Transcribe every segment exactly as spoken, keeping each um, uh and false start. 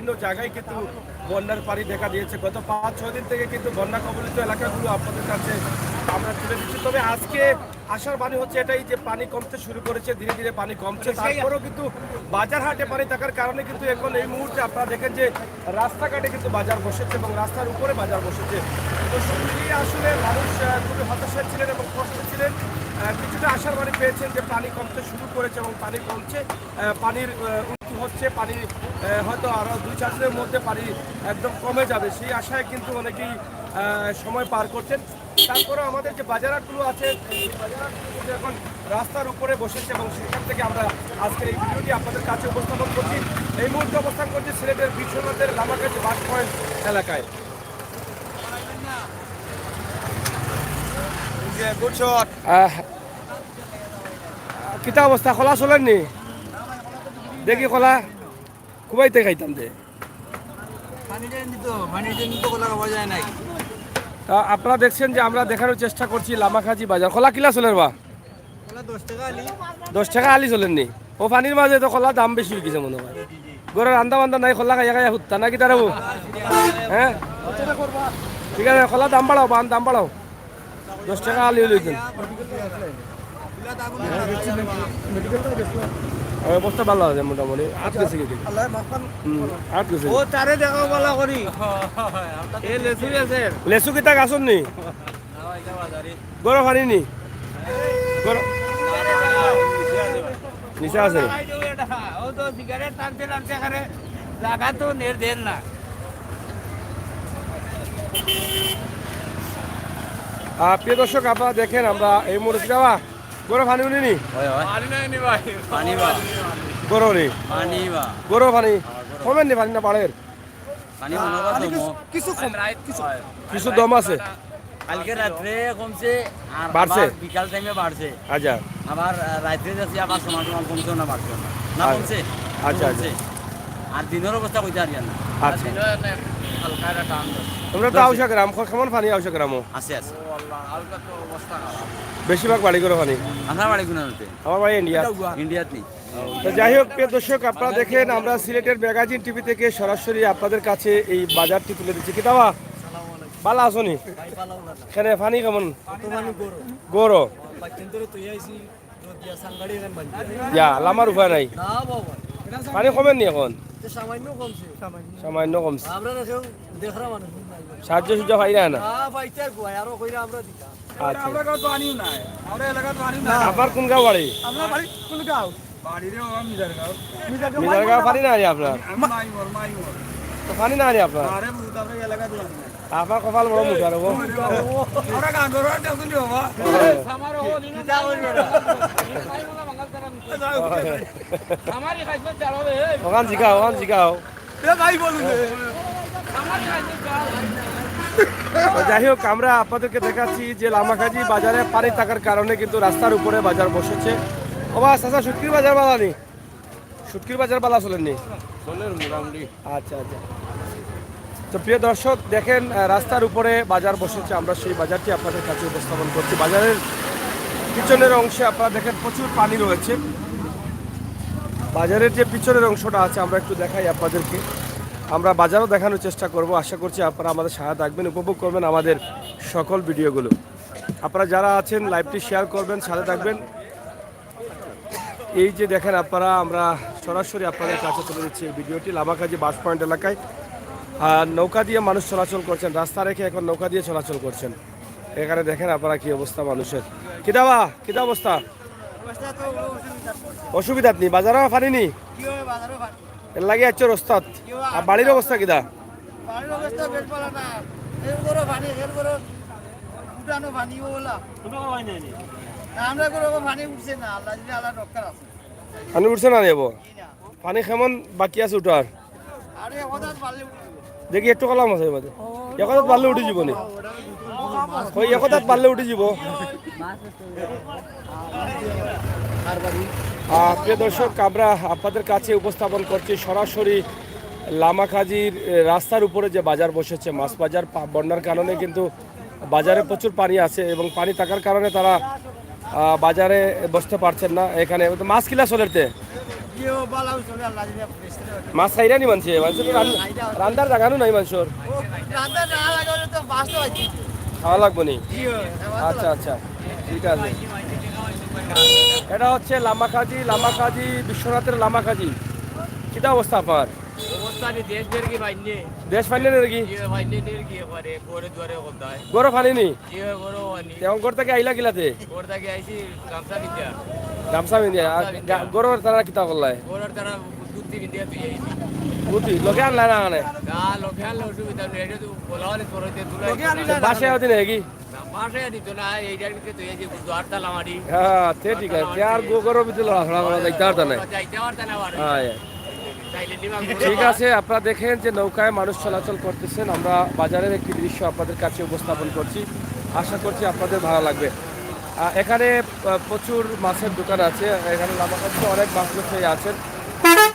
বিভিন্ন জায়গায় কিন্তু বন্যার পানি দেখা দিয়েছে। গত পাঁচ ছয় দিন থেকে কিন্তু বন্যা কবলিত এলাকাগুলো আপনাদের কাছে আমরা তুলে দিচ্ছি। তবে আজকে আশার বাণী হচ্ছে এটাই যে পানি কমতে শুরু করেছে, ধীরে ধীরে পানি কমছে। তারপরেও কিন্তু বাজার হাটে পানি থাকার কারণে কিন্তু এখন এই মুহূর্তে আপনারা দেখেন যে রাস্তাঘাটে কিন্তু বাজার বসেছে এবং রাস্তার উপরে বাজার বসেছে। তো সব মিলিয়ে আসলে মানুষ আহ, খুবই হতাশায় ছিলেন এবং কষ্টে ছিলেন। আহ, কিছুটা আশার বাণী পেয়েছেন যে পানি কমতে শুরু করেছে এবং পানি কমছে। আহ, পানির আহ, উন্নতি হচ্ছে, পানি আহ, হয়তো আরও দুই চার দিনের মধ্যে পানি একদম কমে যাবে, সেই আশায় কিন্তু অনেকেই আহ, সময় পার করছেন। তারপরে আমাদের যে বাজারহাটগুলো আছে, এই বাজারহাটগুলো কিন্তু এখন রাস্তার উপরে বসেছে এবং সেখান থেকে আমরা আজকের এই ভিডিওটি আপনাদের কাছে উপস্থাপন করছি। এই মুহূর্তে অবস্থান করছি সিলেটের বিশ্বনাথের লামাকাজি বাস পয়েন্ট এলাকায়। আহ, কিতা অবস্থা? কলা চলের নি? দেখি কলা, খুবাইতে খাইতাম দে। পানিটা নিত, পানিটা নিত, কলা খাওয়া যায় নাই। তা আপনারা দেখছেন যে আমরা দেখানোর চেষ্টা করছি লামাকাজি বাজার। কলা কিলা চলের বা? কলা দশ টাকা আলি। দশ টাকা আলি চলের নি? ও পানির মাঝে তো কলা দাম বেশি অই গেছে মনে হয়। ঘরো রান্দা বান্দা নাই, কলা খাইয়া খাইয়া হুত্তা নাকি তারা? হ্যাঁ, ঠিক আছে, কলা দাম বাড়াও, বান দাম বাড়াও। দশ টাকা আলি অইলে অইতো। অবস্থা ভালা আছে মোটামুটি। আত গেছে কি? হুম, আত গেছে। ও তারে দেখাও ভালা করি। এ লেচু আছে। লেচু কিতা গাছর নি? ঘরো পানি নি? ঘরো নিচে আছে। ও তো সিগারেট টানতে টানতে এখানে জাগা তো নের দেন না। আহ, প্রিয় দর্শক, আপনারা দেখেন, আমরা এই মুহূর্তে যাওয়া ঘরো পানি উনি নি? হয়, হয়। পানি নাই নি ভাই। পানি বা। ঘরো নি? পানি বা। ঘরো পানি? আমার ঘরো। কমের নি পানি না বাড়ের? পানি মনে হয় পানি কম। কিছু, কিছু কম, কিছু। হয়। কিছু দম আছে? কালকে রাত্রে কমছে, আর বাড়ছে? আবার বিকাল টাইমে বাড়ছে। আচ্ছা। আবার, আহ, রাত্রে যাচ্ছি, আবার সমান সমান কমছে না, বাড়ছে না। না আচ্ছা। কমছে? আচ্ছা, কমছে। আচ্ছা। আর দিনের অবস্থা কইতে পারি না। আচ্ছা। দিনও এনে হালকা একটা টান দেয়। তোমরা তো আউশা গ্রাম, খ-, কেমন পানি আউশা গ্রামও? আছে, আছে। ও আল্লাহ, হালকা তো অবস্থা খারাপ। বেশিরভাগ বাড়ি ঘরো পানি? আমরা বাড়ি কোন হতে? আমার বাড়ি ইন্ডিয়া। ইন্ডিয়াত নেই। তো যাই হোক, প্রিয় দর্শক, আপনারা দেখেন, আমরা সিলেটের ম্যাগাজিন টিভি থেকে সরাসরি আপনাদের কাছে এই বাজারটি তুলে দিচ্ছি। কিতা বা? ভালা আছো নি? এখানে পানি কেমন? ঘরো? ইয়া, লামার উপায় নাই। পানি কমের নি এখন? সামান্য কমছে। সামান্য কমছে। সাহায্য সুযোগ পাই না, না? আচ্ছা। আমরা গাঁও তো আনিও নাই। আমরা এলাকা তো আনিও নাই। আপনার কোন গাঁও বাড়ি? আমরা বাড়ি কোন গাঁও? বাড়ি রে বাবা, মিজার গাঁও। মিজার গাঁও। মিজার গাঁও পানি না নি আপনার? আমি মাইমর, মাইমর। তো পানি না নি আপনার? আরে, বুঝতে আমরা এলাকা তো আনি নাই। আপনার কপাল বড় মোটা রে গো। আমরা গান ধরো, আর দেখুন রে বাবা। ওখান জিগাও, ওখান জিগাও। এ ভাই বলুন রে। তো যাই হোক, আমরা আপনাদেরকে দেখাচ্ছি যে লামাকাজি বাজারে পানি থাকার কারণে কিন্তু রাস্তার উপরে বাজার বসেছে। ও বা, চাচা, শুটকির বাজার ভালা নি? শুটকির বাজার ভালা চলের নি? চলের মোটামুটি। আচ্ছা, আচ্ছা। তো প্রিয় দর্শক, দেখেন, আহ, রাস্তার উপরে বাজার বসেছে, আমরা সেই বাজারটি আপনাদের কাছে উপস্থাপন করছি। বাজারের পিছনের অংশে আপনারা দেখেন প্রচুর পানি রয়েছে। বাজারের যে পিছনের অংশটা আছে, আমরা একটু দেখাই আপনাদেরকে। আমরা বাজারও দেখানোর চেষ্টা করব। আশা করছি আপনারা আমাদের সাথে থাকবেন, উপভোগ করবেন আমাদের সকল ভিডিওগুলো। আপনারা যারা আছেন, লাইভটি শেয়ার করবেন, সাথে থাকবেন। এই যে দেখেন আপনারা, আমরা সরাসরি আপনাদের কাছে তুলে দিচ্ছি এই ভিডিওটি লামাকাজি বাস পয়েন্ট এলাকায়। আর নৌকা দিয়ে মানুষ চলাচল করছেন, রাস্তা রেখে এখন নৌকা দিয়ে চলাচল করছেন। এখানে দেখেন আপনারা কি অবস্থা মানুষের। কিতা বা, কিতা অবস্থা? অসুবিধাত নি, বাজারো পানি নি? এর লাগি আইছো রাস্তাত। আর বাড়ির অবস্থা কিতা? বাড়ির অবস্থা বেশ ভালা না। এর ঘরো পানি, এর ঘরো উঠানো পানি ওলা। না, আমরা ঘরো পানি উঠছে না, আল্লাহ দিলে আল্লাহ রক্ষা আছে। পানি উঠছে না নি এবো? জি না। পানি কেমন বাকি আছে উঠার? আরে, এক হাত পারলে উঠে যাবে। দেখি একটু কলাম আছে এবারে। এক হাত পারলে উঠি যাব নি? ওই এক হাত পারলে উঠি যাব। আহ, প্রিয় দর্শক, আমরা আপনাদের কাছে উপস্থাপন করছি সরাসরি লামাকাজির, এ, রাস্তার উপরে যে বাজার বসেছে, মাছ বাজার, পা-, বন্যার কারণে কিন্তু বাজারে প্রচুর পানি আছে এবং পানি থাকার কারণে তারা, আহ, বাজারে বসতে পারছেন না। এখানে তো মাছ কিলা চলের তে? ইয়ে, বালা চলে, আল্লাহ যদি আপনি ইসলামে রাখেন। মাছ খাইরা নি মানষে? মানষে তো রান-, খাইরা। রান্দার জাগানো নাই মানষর। ও, রান্দার জাগা লাগে বলে তো মাছ তো পাইছি। খাওয়া লাগবো নি? জি, ও, আমার তো আচ্ছা, লাগবে। আচ্ছা, ঠিক আছে। এটা হচ্ছে লামাকাজি, লামাকাজি, বিশ্বনাথের লামাকাজি। কিতা অবস্থা আপনার? অবস্থা নি, দেশ বের কি বাইনে? দেশ পাইলে না কি? জি, বাইনে নের কি একবারে, ঘরে দুয়ারে কোথায়? ঘরো পানি নি? জি, ঘরো পানি। তে অঙ্কর থেকে আইলা কিলাতে? ঘর থেকে আইছি গামছা পিন্দিয়া। গামছা পিন্দিয়া, আর গামছা পিন্দিয়া। গা-, ঘরর তারা কিতা করলাই? ঘরর তারা ধুতি পিন্দিয়া তুই আইছি। ধুতি, লগে আনলা না মানে? না, লগে আনলে অসুবিধা নেই, এটা তো বলা হলে তোর হইতে তুলে লগে আনলে না। বাসায় হতে নেই কি? না, বাসায় দিত না, এই জায়গাতে তুই এই যে গুরুদুয়ার তালা মারি। হ্যাঁ, তে ঠিক আছে। আর গো-, ঘরর ভিতরে লড়াচড়া করা যাইতে পারতা না। যাইতে পারতা না বাড়ি। হ্যাঁ, হ্যাঁ। তাইলে নিবা ঠিক আছে, আপনারা দেখেন যে নৌকায় মানুষ চলাচল করতেছেন। আমরা বাজারের একটি দৃশ্য আপনাদের কাছে উপস্থাপন করছি, আশা করছি আপনাদের ভালো লাগবে। আহ, এখানে, আহ, প্রচুর মাছের দোকান আছে, এখানে লামাকাজিতে অনেক মাছ ব্যবসায়ী আছেন,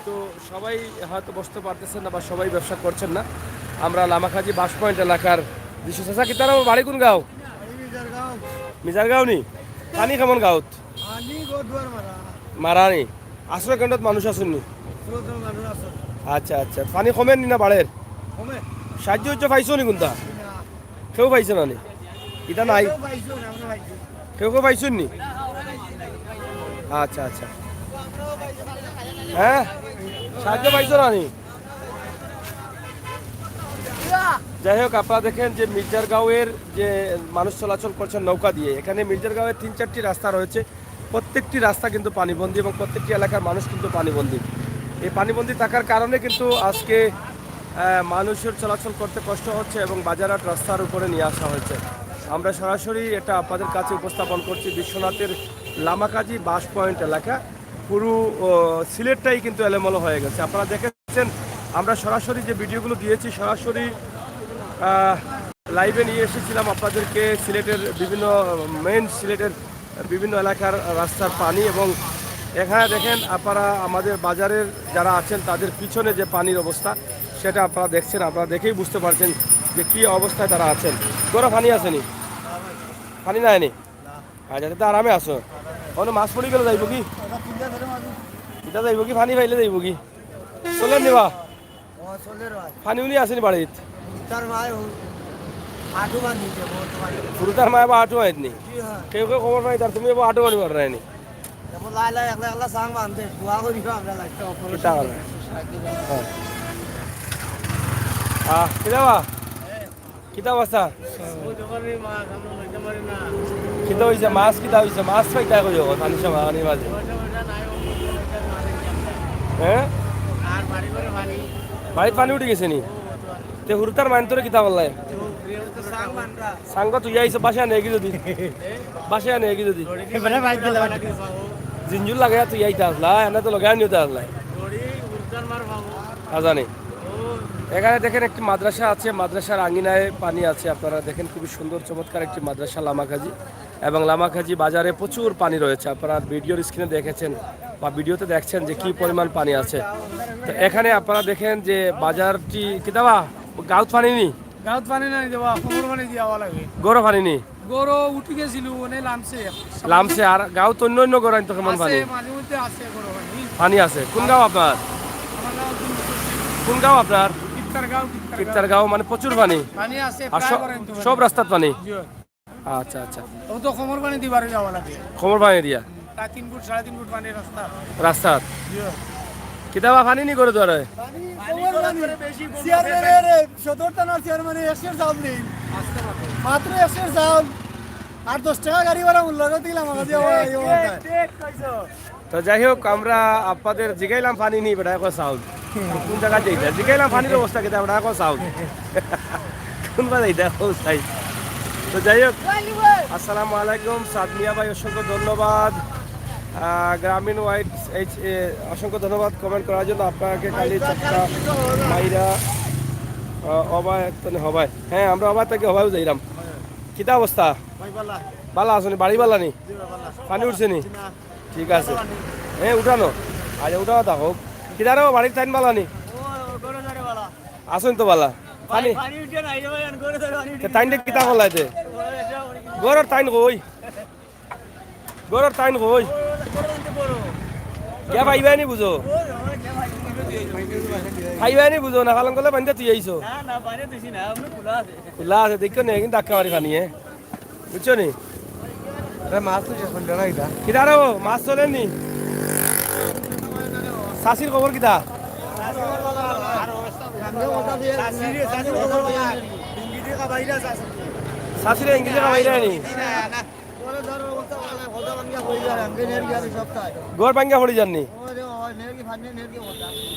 তো সবাই হয়তো বসতে পারতেছেন না বা সবাই ব্যবসা করছেন না। আমরা লামাকাজি বাস পয়েন্ট এলাকার দৃশ্য। চাচা, কিতার বাড়ি কোন গাঁও? মিজারগাঁও নি? পানি কেমন গাঁওত? পানি ঘর দুয়ার মারা। মারা নি? আশ্রয় কেন্দ্রত মানুষ আছইন নি? আশ্রয় কেন্দ্রত মানুষ আছে। আচ্ছা, আচ্ছা। পানি কমের নি না বাড়ের? কমে। সাহায্য উহায্য পাইছো নি কুনটা? না। কেউ পাইছে না নি? ইটা নাই? কেউ পাইছো না, আমরা পাইছি। কেউ কেউ পাইছইন নি? আচ্ছা, আচ্ছা। হ্যাঁ? সাহায্য পাইছো না নি? যাই হোক, আপনারা দেখেন যে মির্জারগাঁওয়ের যে মানুষ চলাচল করছেন নৌকা দিয়ে, এখানে মির্জারগাঁওয়ের তিন চারটি রাস্তা রয়েছে, প্রত্যেকটি রাস্তা কিন্তু পানিবন্দী এবং প্রত্যেকটি এলাকার মানুষ কিন্তু পানিবন্দী। এই পানিবন্দী থাকার কারণে কিন্তু আজকে, আহ, মানুষের চলাচল করতে কষ্ট হচ্ছে এবং বাজারহাট রাস্তার উপরে নিয়ে আসা হয়েছে। আমরা সরাসরি এটা আপনাদের কাছে উপস্থাপন করছি বিশ্বনাথের লামাকাজি বাস পয়েন্ট এলাকা। পুরো, ও, সিলেটটাই কিন্তু এলোমেলো হয়ে গেছে। আপনারা দেখেছেন, আমরা সরাসরি যে ভিডিওগুলো দিয়েছি, সরাসরি, আহ, লাইভে নিয়ে এসেছিলাম আপনাদেরকে সিলেটের বিভিন্ন, মেইন সিলেটের বিভিন্ন এলাকার রাস্তার পানি। এবং এখানে দেখেন আপনারা, আমাদের বাজারের যারা আছেন তাদের পিছনে যে পানির অবস্থা, সেটা আপনারা দেখছেন। আপনারা দেখেই বুঝতে পারছেন যে কী অবস্থায় তারা আছেন। ঘরো পানি আছে নি? পানি নাই নি? আচ্ছা, তে আরামে আছো। অনো মাছ পড়ি গেলে যাইবো কি? ইটা যাইবো কি? পানি পাইলে যাইবো কি? চলের নি বা? ও, চলের ভাই। পানি উনি আছে নি বাড়িত? তার মায় ও আটু বান্ধিছে, বহুত পানি। হুরুতার মায় বা আটু বান্ধিত নি? জি হ্যাঁ। কেউ কেউ খবর পাইতার, তুমি এবার আটু বান্ধি পাররায় নি? এবার লাই লাই একলা একলা চাং বান্ধে, দোয়া করি আমরা লাগতে অপর কিতা করে? হ্যাঁ। আহ, কিতা বা? কিতা অবস্থা? কিতা অইছে? মাছ কিতা অইছে? মাছ পাইতা কই অখন? পানির সময়, পানির মাঝে। হ্যাঁ? বাড়িত পানি উঠি গেছে নি? তে হুরুতার মাইন তোরে কিতা করলাই? সাঙ্গ তুই আইছো, বাসায় নেই কি যদি? বাসায় নেই কি যদি? জিঞ্জুর লাগে তুই আইতা আসলা, এনে তো লগে আনিও তা আসলাই। না জানি। এখানে দেখেন একটি মাদ্রাসা আছে, মাদ্রাসার আঙিনায় পানি আছে। আপনারা দেখেন, খুবই সুন্দর চমৎকার একটি মাদ্রাসা লামাকাজি। এবং লামাকাজি বাজারে প্রচুর পানি রয়েছে। আপনারা ভিডিওর স্ক্রিনে দেখেছেন বা ভিডিওতে দেখছেন যে কি পরিমাণ পানি আছে। তো এখানে আপনারা দেখেন যে বাজারটি, কিতা বা, গাউত পানি নি? গাউত পানি নাই দেবা, কোমর পানি দিয়া আওয়া লাগে। ঘরো পানি নি? ঘরো উঠি গেছিল, অনে লামছে। লামছে, আর গাউত অন্য অন্য ঘরো আনতো কেমন আছে, পানি? মাঝে মধ্যে আছে ঘরো পানি। পানি আছে। কোন গাঁও আপনার? আমার গাঁও কোন? কোন গাঁও আপনার? কিত্তার গাঁও, কিত্তার গাঁও। কিত্তার গাঁও, মানে প্রচুর পানি। পানি আছে, আর প্রায় সব, ঘরো আনতো পানি। সব রাস্তাত পানি? জি। আচ্ছা, আচ্ছা। ও তো কোমর পানি দিবার যাওয়া লাগে। কোমর পানি দিয়া? প্রায় তিন ফুট, সাড়ে তিন ফুট পানি রাস্তা। রাস্তাত? জি। কিতা বা পানি নি ঘরো দুয়ারে? পানি, কোমর পানি। চেয়ারম্যানের, সদর থানার চেয়ারম্যানের একশো চাউল নেই। মাত্র একশো চাউল। আর দশ টাকা গাড়ি ভাড়া মূল্য করে দিলাম আমার যে আমার এই অবস্থায়। তো যাই হোক, আমরা আপনাদের জিগাইলাম পানি নি, বেটা, এখন চাউল। কোন জায়গা যাইতা? জিগাইলাম পানির অবস্থা কিতা, বেটা, এখন চাউল। কোন বাজাই দেখো চাই। তো যাই হোক, আসসালামু আলাইকুম, সাদ মিয়া ভাই, অসংখ্য ধন্যবাদ। আহ, গ্রামীণ ওয়াইড এইচ, এ, অসংখ্য ধন্যবাদ কমেন্ট করার জন্য। আপনাকে খালি চারটা মাইরা, আহ, অবায়, তো হবায়। হ্যাঁ, আমরা অবায় থাকি, হবায়ও যাইলাম। কিতা অবস্থা? ভাই, বালা। বালা আছো নি? বাড়ি বালা নি? জি, বালা। পানি উঠছে নি? জি, না। ঠিক আছে। এ, উঠানো। আচ্ছা, উঠানো থাকো। কিদারে বাড়ির তাইন বালা নি? ও, ঘরো যারে বালা। আছইন তো বালা। পানি, পানি উঠে না, এই যে ভাই, ঘরো যারে পানি উঠে। তাইন কিতা করলাইতে? ঘরো যারে পানি উঠে। ঘরর তাইন কই? ঘরর তাইন কই? ঘরো যারে পানি উঠে। কিয়া পাইবায় নি বুঝো? পাইবায় নি বুঝো না, পালং করলে বান্ধা তুই আইছো। না, না, বাইরে দিছি না, আমরা খোলা আছে। খোলা আছে, দেখো নি, কিন্তু ধাক্কা মারি পানি, হ্যাঁ? বুঝছো নি? আরে মাছ তো শেষ করলো না এটা। কিতা রে ও, মাছ চলে নি? চাষির খবর কিতা? চাষিরে ইংরেজি খাবাইরা নি? ঘর ভাঙ্গা পড়ি যার নি?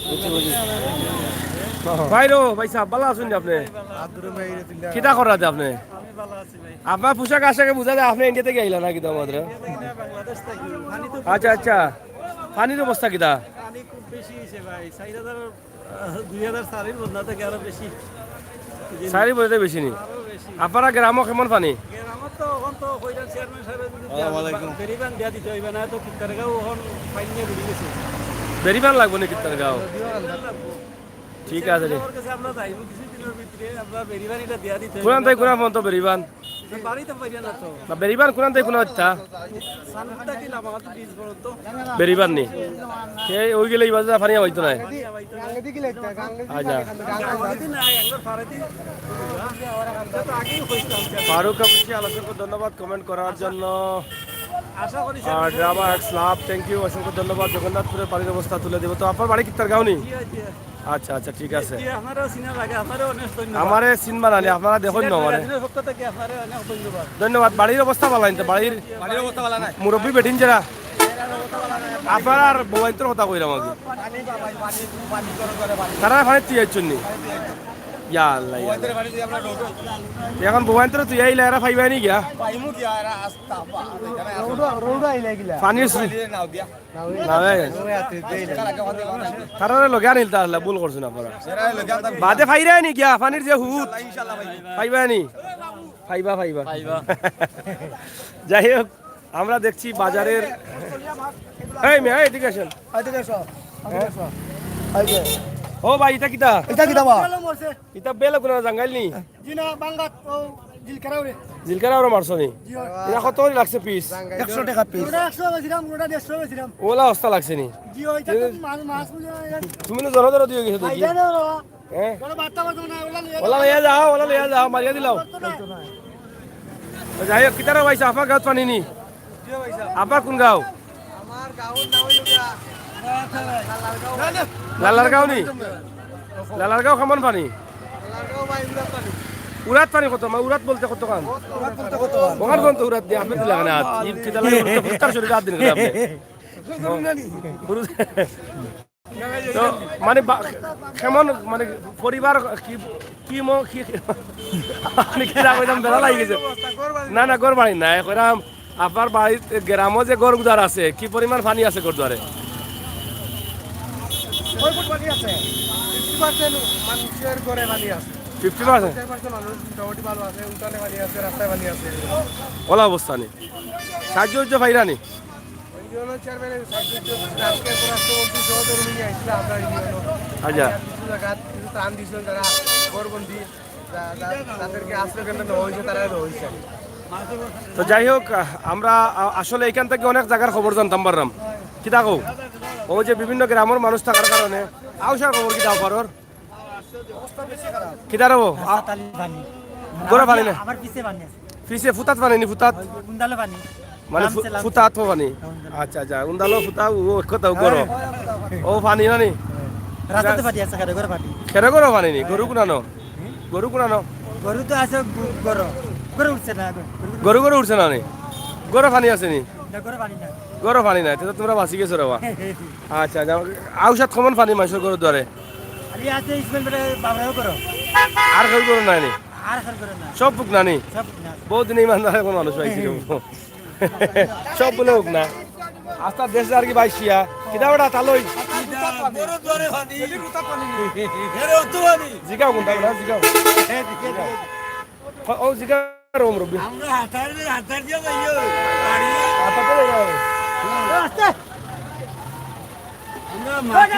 বুঝছি, বুঝছি। ভাই রো, ভাই সাহেব, ভালা আছইন নি আপনে? কিতা কররা যে আপনে? আপনার পোশাক আশাকে বুঝা যায় আপনে ইন্ডিয়া থাকি আইলা না কিতা মাত্র? আচ্ছা, আচ্ছা। পানির অবস্থা কিতা? পানি খুব বেশি অইছে ভাই, চাইর হাজার, আহ, দুই হাজার চাইর বন্যা থাকি আরো বেশি। চাইর বন্যা থাকি বেশি নি? আরো বেশি। আপনারা গ্রামো কেমন পানি? গ্রামো তো অখন তো কইরা চেয়ারম্যান সাহেব যদি আসসালামু আলাইকুম। বেরিবান দিয়া দিতে অইবা না তো কিত্তারগাঁও অখন পানি নিয়া বুড়ি গেছে। বেরিবান লাগবো নি কিত্তারগাঁও? বেরিবান লাগবো। ঠিক আছে রে। চেয়ারম্যান সাহেবর কাছে আমরা যাইবো কিছু দিনর ভিতরে, আমরা বেরিবান ইটা দিয়া দিতে অইবা। কুনান থাকি কুনান পর্যন্ত বেরিবান? বাড়িতে পাইরা না তো। না, বেরিবান কুনান থাকি কুনান দিতা? সানপুর থাকি লামাকান্দি ব্রিজ পর্যন্ত। বেরিবান নি? এই ওই গেলে এই বাজার পানি হইতো না। পানি হইতো না। আচ্ছা। গাঙ্গুলি নাই, একবার ফারেদি। এটা তো আগেই কইছিলাম। ফারুক আবুশি, অসংখ্য ধন্যবাদ কমেন্ট করার জন্য। আশা করি আর drama X love, thank you, অসংখ্য ধন্যবাদ। জগন্নাথপুরের পানির অবস্থা তুলে দেব। তো আপনার বাড়ি কিত্তারগাঁও নি? জি, জি। আচ্ছা, আচ্ছা, ঠিক আছে। জি, আপনারাও চিনা লাগে, আপনারাও অনেক ধন্যবাদ। আমারে চিনবা না নি, আপনারা দেখইন না আমারে। সিলেট বিনোদনের পক্ষ থেকে আপনারে অনেক ধন্যবাদ। ধন্যবাদ। বাড়ির অবস্থা ভালা নি তো? বাড়ির বাড়ির অবস্থা ভালা নাই। মুরব্বি বেটিন যেরা, আপনারার বউয়াইন্তর কথা কইরাম আগে। তারা পানিত তুই আইছইন নি? ইয়া আল্লাহ, ইয়া আল্লাহ। এখন বউয়াইন্তর তুই আইলা, এরা পাইবায় নি গিয়া? পাইমু গিয়া, এরা আস্তা, বা, এখানে আসো। রোড, রোড আইলা গিলা। পানির সু- না, ভাই। তারারে লগে আনিল তা আল্লাহ, ভুল করছইন আপনারা। বাদে পাইরায় নি গিয়া, পানির যে হুত। পাইবায় নি? পাইবা, পাইবা। যাই হোক, আমরা দেখছি বাজারের, এই মিয়া, এই এদিকে আসেন। এদিকে আসো, এদিকে আসো। এই যে। ও ভাই, ইটা কিতা? ইটা কিতা বা? ইটা বেল কুনা জাঙ্গাইল নি? জি না, বাঙ্গাত, ও জিলকারাউরে। জিলকারাউরে মারছো নি? জি অয়। ইটা কত করি লাগছে পিস? একশো টেকা পিস। ওটা একশো বেচিরাম, ওটা দেড়শো বেচিরাম। ওলা অবস্থা লাগছে নি? জি অয়, ইটা তো মাছ, মাছ বুঝে না, ইটা তুমি তো জড়ো জড়ো দিয়া গেছো দেখি। খাইলে না ওরা। হ্যাঁ? ওরা বার্তা বার্তা না, ওলা লইয়া ওলা লইয়া যাও, ওলা লইয়া যাও, মারিয়া দিলাও। তো যাই হোক, কিতারা ভাই, আপনার গাঁওত পানি নি? আপনার কোন গাঁও? আমার গাঁওর নাম অইল গিয়া লালারগাঁও নি? লালারগাঁও কেমন পানি? লালারগাঁও ভাই, উড়াত পানি। উড়াত পানি কত? মা, উড়াত বলতে কত কান? উড়াত বলতে কত কান? ওখান বলতে উড়াত দিয়ে, আপনি দিলা না, আত। ইব কিতা লাগে, উড়তে ফুটতার শরীরে আত দিন করে আপনি। তো, মানে, বা-, কেমন, মানে, পরিবার কি, কি ম-, কি, মানে, কিতা কইতাম, বেড়া লাগি গেছে। না, না, ঘর বাড়ি নাই, কইরাম, আপনার বাড়িত, গ্রামো যে ঘর দুয়ার আছে, কি পরিমাণ পানি আছে ঘর দুয়ারে? ছয় ফুট পানি আছে, ফিফটি পার্সেন্ট মানুষের ঘরে পানি আছে। Fifty percent? পঞ্চাশ পার্সেন্ট মানুষ মোটামুটি ভালো আছে, উঠানে পানি আছে, রাস্তায় পানি আছে। ওলা অবস্থা নি? সাহায্য উহায্য পাইরা নি? ইউনিয়ন চেয়ারম্যানের সাহায্য আজকে স্বরাষ্ট্রমন্ত্রী সহ ধরে নিয়ে আসছিল আমরা ইউনিয়ন। আচ্ছা। কিছু জায়গা কিছু ত্রাণ দিয়েছিলেন, যারা ঘরবন্দি, যা-, যা-, যাদেরকে আশ্রয় কেন্দ্র নেওয়া হয়েছে, তারা রয়েছে। তো যাই হোক, আহ, আমরা, আহ, আসলে এখান থেকে অনেক জায়গার খবর জানতাম পারলাম। কিতা কও? ও যে বিভিন্ন গ্রামের মানুষ থাকার কারণে আউশার খবর কিতা পারর? কিতা রে ও? রাস্তাত খালি পানি। ঘরো পানি না? আমার পিছে পানি আছে। পিছে ফুতাত পানি নি, ফুতাত? ওই উন্দালো পানি। মানে ফু-, নামছে, নামছে। ফুতাত পানি? হ্যাঁ, উন্দালো। আচ্ছা, আচ্ছা, উন্দালো ফুতা, ও এক কথা, ও ঘরো। হ্যাঁ। ও পানি না নি? হ্যাঁ। রাস্তাত পানি আছে, খেরে ঘরো পানি। খেরে ঘরো পানি নি? গরু কুনানো? হুম? গরু কুনানো? গরু তো আছে, গ-, ঘরো। ঘরো উঠছে না, ঘরো। গরু ঘরো উঠছে না নি? ঘরো পানি আছে নি? না, ঘরো পানি নাই। ঘরো পানি নাই, তে তো তুমরা বাঁচি গেছো রে বা। আচ্ছা, আচ্ছা, আউশাত কেমন পানি মানষর ঘরো দুয়ারে? আরে আছে, ইসমাইল বেটা বাবরাও ঘরো। আর কেউ ঘরো নাই নি? আর কেউ ঘরো না। সব ফুকনা নি? সব ফুকনা। বহুত দিন ইমানদার কোনো মানুষ পাইছি রে। সব বলে হোক না। আস্তা দেশ আর কি বাইশিয়া। কিতা বেটা তালই? ঘরো দুয়ারে পানি। এরে অত পানি। জিগাও কোনটা বেটা, জিগাও। ও, ও জিগাও রে মুরব্বি। আমরা হাতার, হাতার দিয়া যাইও। বাড়ি। হাতার দিয়া যাইও। আস্তে। আমরা মাথা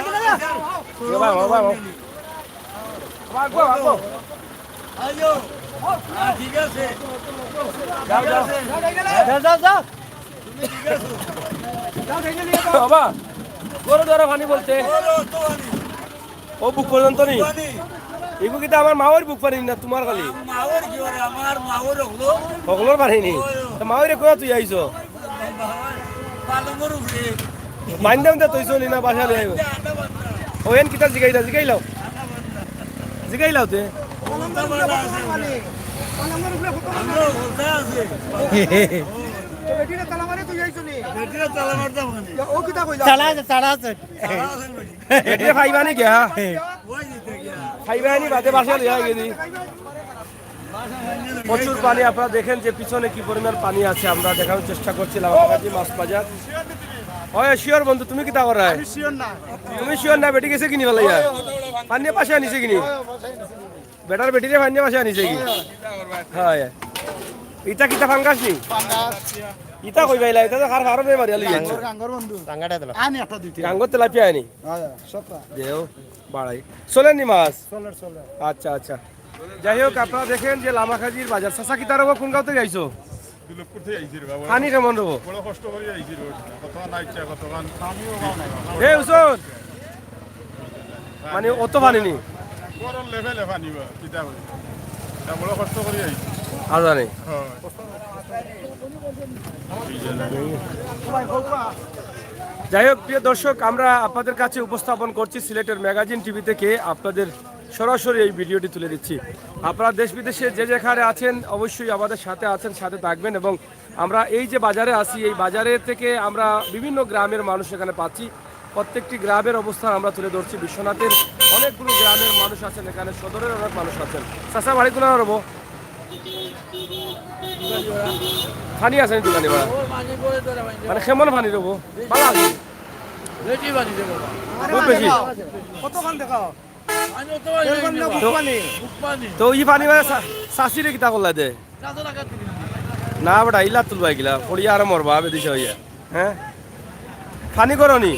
বাবা, বাবা, বাবা। আইও। হ্যাঁ, ঠিক আছে। যাও, যাও। যাও, যাও, যাও। তুমি ঠিক আছো? বাবা। ঘরো ধরা পানি বলতে? ও বুক পর্যন্ত নি? এগু কিতা আমার মাওর বুক পানি না তুমার খালি? মাওর কি ওরে, আমার মাওর হকলো। হকলর পানি নি? ও। তো মাওরে কই তুই আইছো? পালঙ্গর উপরে। বান্দা বান্দা তুই চলি না বাসা লই আইবো। ও এন কিতা জিগাইলা, জিগাইলাও। জিগাইলাও তে। পালঙ্গর উপরে হকল পানি। পালঙ্গর উপরে হকল পানি। আমরা হকল আছে। তো বেটিরে তালা মারে তুই আইছো নি? বেটিরে তালা মারতাম কেনে? ও কিতা কইলা? তালা আছে, তালা আছে। তালা আছে বেটি। বেটিরে পাইবা নি গিয়া? ওই দিতে গিয়া। পাইবা নি বাদে বাসা লইয়া গেলি। প্রচুর পানি, আপনারা দেখেন যে পিছনে কি পরিমাণ পানি আছে, আমরা দেখানোর চেষ্টা করছিলাম। লামাকাজি মাছ বাজার। ওই শিওর বন্ধু, তুমি কিতা করায়? আমি শিওর না। তুমি শিওর না, বেটি গেছে কিনি বেলাইয়া? পানি পাশে আনিছে কিনি? বেটার বেটিরে পানি পাশে আনিছে কি? হয়। ইটা কিতা ফাঙ্গাস নি? ফাঙ্গাস। ইটা কই পাইলা? ইটা তো কার ফার্মে মারিয়া লই যাচ্ছে। গাঙ্গর, গাঙ্গর বন্ধু। রাঙ্গাটা দিলা। আনি একটা দুইটা। গাঙ্গর তেলাপিয়া আনি। হ্যাঁ, সবটা। দেও, বাড়াই। চলেনি মাছ? চলের, চলের। আচ্ছা, আচ্ছা। যাই হোক, আপনারা দেখেন যে লামাকাজির বাজার। চাচা, কিতা রকম কোন গাঁও থাকি আইছো? দুর্লভপুর থাকি আইছি রে বাবা। পানি কেমন রবো? বড় কষ্ট করি আইছি রে। কত না ইচ্ছা, কত গান। এ, হুসন! মানে, অত পানি নি? গরম লেভেলে পানি বা, কিতা করি? তা বড় কষ্ট করি আইছি। আজানে। হ্যাঁ। যাই হোক, প্রিয় দর্শক, আমরা আপনাদের কাছে উপস্থাপন করছি সিলেটের ম্যাগাজিন টিভি থেকে আপনাদের সরাসরি এই ভিডিওটি তুলে দিচ্ছি। আপনারা দেশ বিদেশে যে যেখানে আছেন, অবশ্যই আমাদের সাথে আছেন, সাথে থাকবেন এবং আমরা এই যে বাজারে আছি, এই বাজারে থেকে আমরা বিভিন্ন গ্রামের মানুষ এখানে পাচ্ছি। প্রত্যেকটি গ্রামের অবস্থান আমরা তুলে ধরছি। বিশ্বনাথের অনেকগুলো গ্রামের মানুষ আছেন এখানে, সদরের অনেক মানুষ আছেন। চাচা, বাড়ি কোন রবো? পানি আছে নি দোকানে বা? মানে, কেমন পানি রবো? ভালা আছে? বেশি পানি রে বাবা। খুব বেশি? কতখান দেখাও? পানি অত পানি তো, বুক পানি। তো ই পানি মানে চা-, চাচিরে কিতা করলা দে? না বেটা, ইলা তুলবা গিলা, পড়িয়া আর মরবা, বেদিশা হইয়া। হ্যাঁ? পানি করো নি?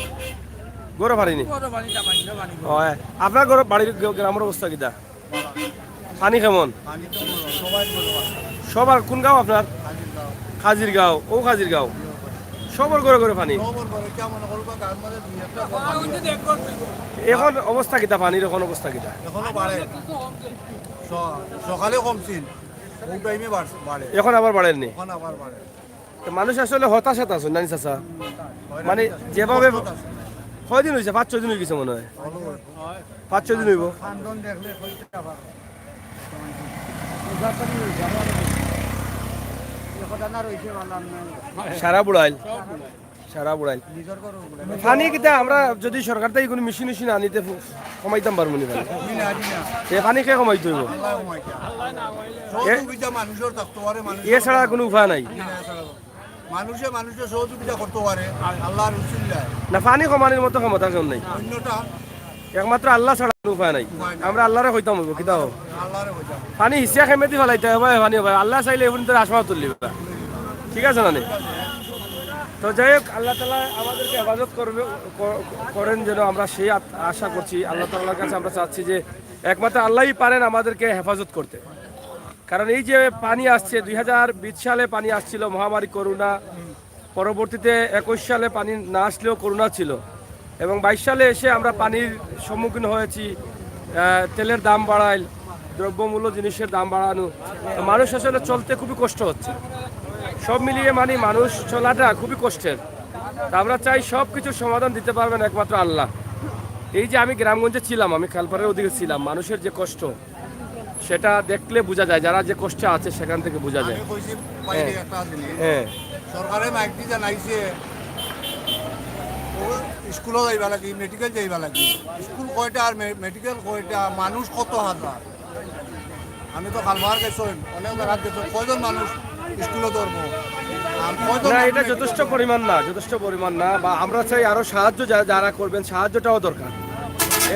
গরো পানি নি? গরো পানি, চা পানি, চা পানি। ও, হ্যাঁ। আপনার গরো বাড়ির গ-, গ্রামের অবস্থা কিতা? পানি কেমন? পানি তো ভালা, সবাই ভালা। সবার কোন গাঁও আপনার? খাজির গাঁও। খাজির গাঁও, ও খাজির গাঁও। সবার ঘরে ঘরে পানি। সবার ঘরে, কেমন করবো, গাঁর মাঝে দুই একটা ঘর পানি। এখন অবস্থা কিতা পানির, এখন অবস্থা কিতা? এখনো বাড়ে। স-, সকালে কমছিল, ও টাইমে বাড়ছে, বাড়ে। এখন আবার বাড়ের নি? এখন আবার বাড়ে। তো মানুষ আসলে হতাশাত আছে, নানি চাচা? মানে, যেভাবে কষ্টত আছে। কয়দিন হইছে? পাঁচ ছয় দিন হই গেছে মনে হয়। ভালো হইছে। পাঁচ ছয় দিন হইব। খান্দন দেখলে কইতে পারো। এ কথা না রইছে, ভালো আর নাই। সারা বুড়াইল। সারা বুড়াইল। নিজের ঘরও বুড়াইল। পানি কিতা আমরা যদি সরকার থেকে কোনো মেশিন মেশিন আনিতে ফু-, কমাইতাম পারবো নি ভাই? আমি না, আমি না। এ পানি কে কমাইতে হইব? আল্লাহ কমাইতা। এ-, সহযোগিতা মানুষের থাকতে পারে, মানুষের এছাড়া কোনো উপায় নাই। না, এছাড়া মানুষে মানুষের সহযোগিতা করতে পারে, আল্লাহর উসিলায়। না, পানি কমানোর মতো ক্ষমতা কেউ নাই। অন্যটা একমাত্র আল্লাহ ছাড়া কোনো উপায় নাই। উপায় নাই। আমরা আল্লাহরে কইতাম হইব, কিতা হোক। আল্লাহরে কইতাম। পানি হিসিয়া খেমে দি ফালাইতে হবে, পানি হবে। আল্লাহ চাইলে এখন তো আসমাও তুললি। ঠিক আছে না নি? তো যাই হোক, আল্লাহ তাআলা আমাদেরকে হেফাজত করবে, ক-, করেন যেন, আমরা সেই আত-, আশা করছি। আল্লাহ তাআলার কাছে আমরা চাচ্ছি যে একমাত্র আল্লাহই পারেন আমাদেরকে হেফাজত করতে। কারণ এই যে পানি আসছে, দুই হাজার বিশ সালে পানি আসছিল, মহামারী করোনা, পরবর্তীতে একুশ সালে পানি না আসলেও করোনা ছিল, এবং বাইশ সালে এসে আমরা পানির সম্মুখীন হয়েছি। আহ, তেলের দাম বাড়াইল, দ্রব্যমূল্য জিনিসের দাম বাড়ানো, তো মানুষ আসলে চলতে খুবই কষ্ট হচ্ছে। সব মিলিয়ে মানে মানুষ চলাটা খুবই কষ্টের। তা আমরা চাই সব কিছুর সমাধান দিতে পারবেন একমাত্র আল্লাহ। এই যে আমি গ্রামগঞ্জে ছিলাম, আমি খালপাড়ের ওদিকে ছিলাম, মানুষের যে কষ্ট, সেটা দেখলে বোঝা যায়, যারা যে কষ্টে আছে সেখান থেকে বোঝা যায়। আমি কইছি বাইরে হ্যাঁ। একটা জিনিস। হ্যাঁ। সরকারে মাইক দি জানাইছে, ও স্কুলো যাইবা লাগি, মেডিকেল যাইবা লাগি। স্কুল কয়টা আর মে-, মেডিকেল কয়টা, মানুষ কত হাজার? আমি তো খালপাড় গেছি, অনেক জায়গাত গেছি, কয়জন মানুষ স্কুলো ধরবো? আর কয়জন না, মানুষ এটা মেডিকেল যথেষ্ট ধরবো? পরিমাণ না, যথেষ্ট পরিমাণ না। বা আমরা চাই আরো সাহায্য যা-, যারা করবেন, সাহায্যটাও দরকার।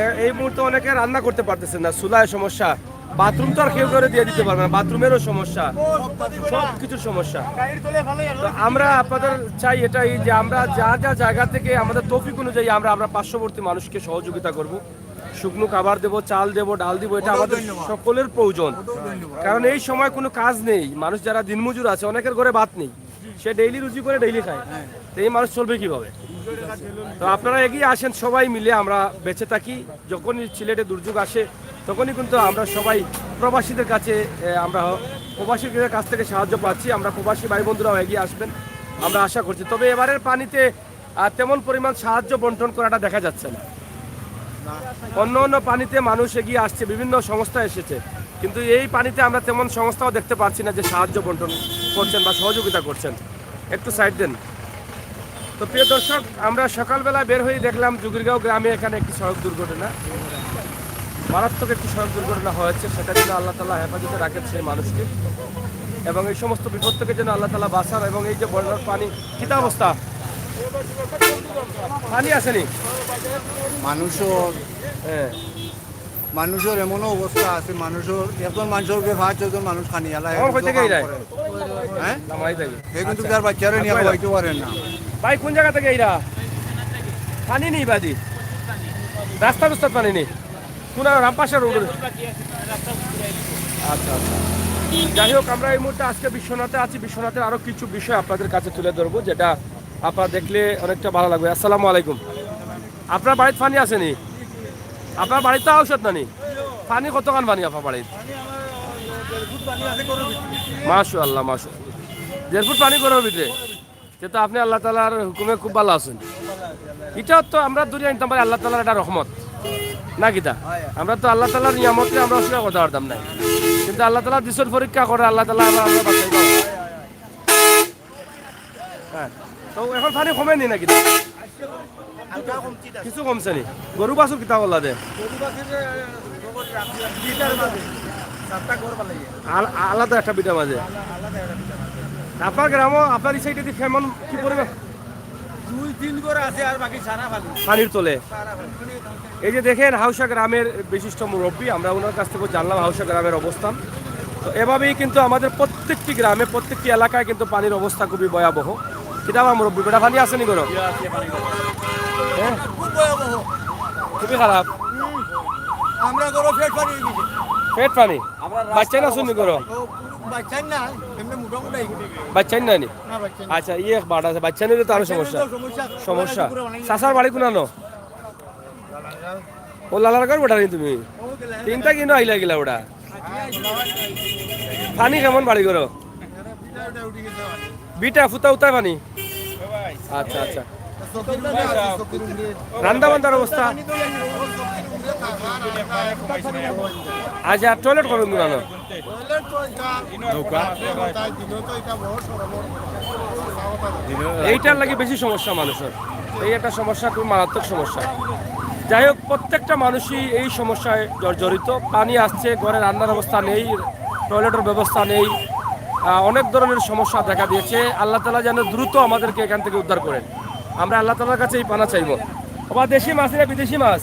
এ-, এই মুহূর্তে অনেকে রান্না করতে পারতেছেন না, চুলায় সমস্যা, বাথরুম তো আর কেউ করে দিয়ে দিতে পারবে না, বাথরুমেরও সমস্যা, সব কিছুর সমস্যা। তো আমরা আপনাদের চাই এটাই যে আমরা যা যা জায়গা থেকে আমাদের তৌফিক অনুযায়ী আমরা, আমরা পার্শ্ববর্তী মানুষকে সহযোগিতা করব, শুকনো খাবার দেব, চাল দেব, ডাল দিব, এটা ওটাও আমাদের ধন্যবাদ। সকলের প্রয়োজন। ওটাও ধন্যবাদ। কারণ এই সময় কোনো কাজ নেই, মানুষ যারা দিনমজুর আছে অনেকের ঘরে ভাত নেই, সে ডেইলি রুজি করে ডেইলি খায়, হ্যাঁ। তো এই মানুষ চলবে কিভাবে? তো আপনারা এগিয়ে আসেন, সবাই মিলে আমরা বেঁচে থাকি। যখনই সিলেটে দুর্যোগ আসে, তখনই কিন্তু আমরা সবাই প্রবাসীদের কাছে, এ, আমরা প্রবাসীদের কাছ থেকে সাহায্য পাচ্ছি। আমরা প্রবাসী ভাই বন্ধুরাও এগিয়ে আসবেন, আমরা আশা করছি। তবে এবারের পানিতে, আহ, তেমন পরিমাণ সাহায্য বন্টন করাটা দেখা যাচ্ছে না। অন্য অন্য পানিতে মানুষ এগিয়ে আসছে, বিভিন্ন সংস্থা এসেছে, কিন্তু এই পানিতে আমরা তেমন সংস্থাও দেখতে পাচ্ছি না যে সাহায্য বন্টন করছেন বা সহযোগিতা করছেন। একটু সাইড দেন। তো প্রিয় দর্শক, আমরা সকালবেলা বের হয়ে দেখলাম জুগিরগাঁও গ্রামে এখানে একটি সড়ক দুর্ঘটনা, মারাত্মক একটি সড়ক দুর্ঘটনা হয়েছে। সেটা ছিল আল্লাহ তাআলা হেফাজতে রাখেন সেই মানুষটি, এবং এই সমস্ত বিপদ থেকে যেন আল্লাহ তাআলা বাঁচান। এবং এই যে বন্যার পানি, কিতা অবস্থা? পানি আসেনি? মানুষও হ্যাঁ। মানুষর এমনও অবস্থা আছে, মানুষর একজন মানুষর উপরে পাঁচ ছয়জন মানুষ খানি আলা। আমার কইতে গেইরা? হ্যাঁ। লামাই থাকি। হে কিন্তু আচ্ছা। তার বাচ্চারে নিয়ে খাওয়াইতে পারেন না। ভাই, কোন জায়গা থেকে এরা? পানি নেই বাদি। রাস্তা রুস্তাত পানি নেই। কোন রামপাশা রোড? আচ্ছা, আচ্ছা। যাই হোক, আমরা এই মুহূর্তে আজকে বিশ্বনাথে আছি। বিশ্বনাথের আরো কিছু বিষয় আপনাদের কাছে তুলে ধরবো, যেটা আপনারা দেখলে অনেকটা ভালো লাগবে। আসসালামু আলাইকুম। আপনার বাড়িত পানি আসেনি? আপনার বাড়িত তো আউশত নানি? পানি কতখান পানি আপনার বাড়িত? মাশাআল্লাহ, মাশাআল্লাহ। দেড় ফুট পানি ঘরর ভিতরে? তে তো আপনি আল্লাহ তাআলার হুকুমে খুব ভালো আছেন। এটা তো আমরা দুনিয়া নিতাম পারি আল্লাহ তাআলার একটা রহমত। না কিতা? আমরা তো আল্লাহ তাআলার নিয়ামতরে আমরা অস্বীকার করতে পারতাম না। কিন্তু আল্লাহ তাআলা দিছইন পরীক্ষা করে, আল্লাহ তাআলা আবার আমরা বাঁচাই দেন। হ্যাঁ। তো এখন পানি কমেনি নাকি? হালকা কমছে। কিছু কমছে নি? গরু বাছুর কিতা করলা দে? গরু বাছুর, এ, জবর রাখি, ভিটার মাঝে। সাতটা ঘর বানাইয়ে। আল-, আলাদা একটা ভিটার মাঝে? আলা-, আলাদা একটা ভিটার মাঝে। আপনার গ্রামও, আপনার এই সাইডে দি কেমন, কি পরিমাণ? দুই তিন ঘর আছে, আর বাকি সারা পানি। পানির তলে? সারা পানি। এই যে দেখেন, হাউশা গ্রামের বিশিষ্ট মুরব্বী, আমরা ওনার কাছ থেকে জানলাম হাউশা গ্রামের অবস্থান। তো এভাবেই কিন্তু আমাদের প্রত্যেকটি গ্রামে, প্রত্যেকটি এলাকায় কিন্তু পানির অবস্থা খুবই ভয়াবহ। কিতা বা মুরব্বী, বেটা পানি আসেনি ঘরো? হ্যাঁ? খুব ভয়াবহ। খুবই খারাপ। হুম। আমরা ঘরো পেট পানি হয়ে গেছে। পেট পানি? বাচ্চা না শুনি ঘরো? ও, বাচ্চা না, এমনি মোটামুটি। বাচ্চা না নি? না, বাচ্চা না। আচ্ছা, ইয়ে এক বাড়া আছে, বাচ্চা নিলে তো আরো বাচ্চা নিলে সমস্যা। তো সমস্যা। সমস্যা। পুরো বানাই চাচার বাড়ি কোনানো? ও লালার ঘর বেটা নি তুমি? তিনটা কিনো আইলা গিলা ওটা? পানি কেমন বাড়ি করো? বিটা ফুতা উতায় পানি? আচ্ছা, আচ্ছা। রান্দা বান্দার অবস্থা? আচ্ছা, টয়লেট করুন না? নৌকা। এইটার লাগি বেশি সমস্যা মানুষের। এই একটা সমস্যা, খুব মারাত্মক সমস্যা। যাই হোক, প্রত্যেকটা মানুষই এই সমস্যায় জর্জরিত। পানি আসছে, ঘরে রান্নার অবস্থা নেই, টয়লেটের ব্যবস্থা নেই। আহ, অনেক ধরনের সমস্যা দেখা দিয়েছে। আল্লাহ তাআলা যেন দ্রুত আমাদেরকে এখান থেকে উদ্ধার করেন। আমরা আল্লাহ তাআলার কাছে এই পানা চাইবো। বাবা, দেশি মাছ না বিদেশি মাছ?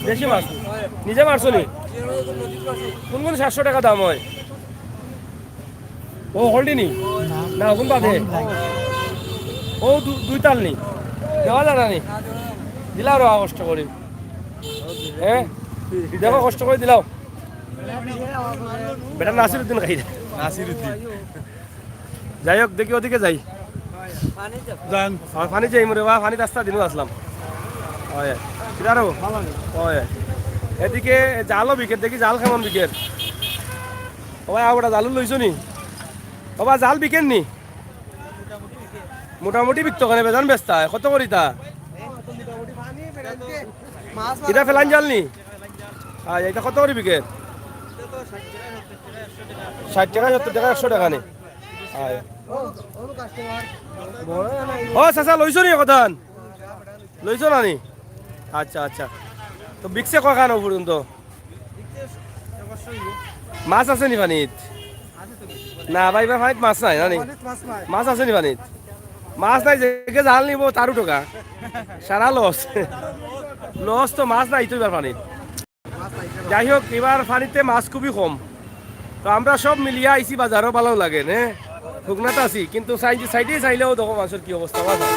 দেশি মাছ। নিজে মারছো নি? কোন কোন সাতশো টাকা দাম হয়? ও, হলডি নি? না, কোন বাদে? ও, দু-, দুই তাল নি? দেওয়া যায় না নি? দিলাও রে, কষ্ট করি। হ্যাঁ? দেখো, কষ্ট করে দিলাও। বেটা নাসির উদ্দিন খাই। নাসির উদ্দিন। যাই হোক, দেখি ওদিকে যাই। যান। আমার পানি যাই মরে বা, পানি রাস্তা দিনও আসলাম। হয়। কিনারো? হয়। এদিকে জালও বিকের, দেখি জাল কেমন বিকের। ও ভাই, আবড়া জালও লইছো নি? ও ভাই, জাল বিকের নি? মোটামুটি বিকতো কেনে, বেজান বেচতা, কত করি তা? ইটা ফেলান জাল নি? আচ্ছা, ইটা কত করি বিকের? ষাট টাকা, সত্তর টাকা, একশো টাকা নি? আয়। ও চাচা, লইছো নি কতান? লইছো না নি? আচ্ছা, আচ্ছা। তো বিকছে কখান পর্যন্ত? মাছ আছে নি পানিত? না ভাই, এবার পানিত মাছ নাই, না নি? মাছ আছে নি পানিত? মাছ নাই, যে জাল নিবো তারও ঠকা। সারা লস। লস তো, মাছ নাই তো এবার পানিত। যাই হোক, এবার পানিতে মাছ খুবই কম। তো আমরা সব মিলিয়া আইছি বাজারও, ভালো লাগে, নে? হুকনাত আছি, কিন্তু সাইডে, সাইডে চাইলেও দেখো মাছের কি অবস্থা, বাজার।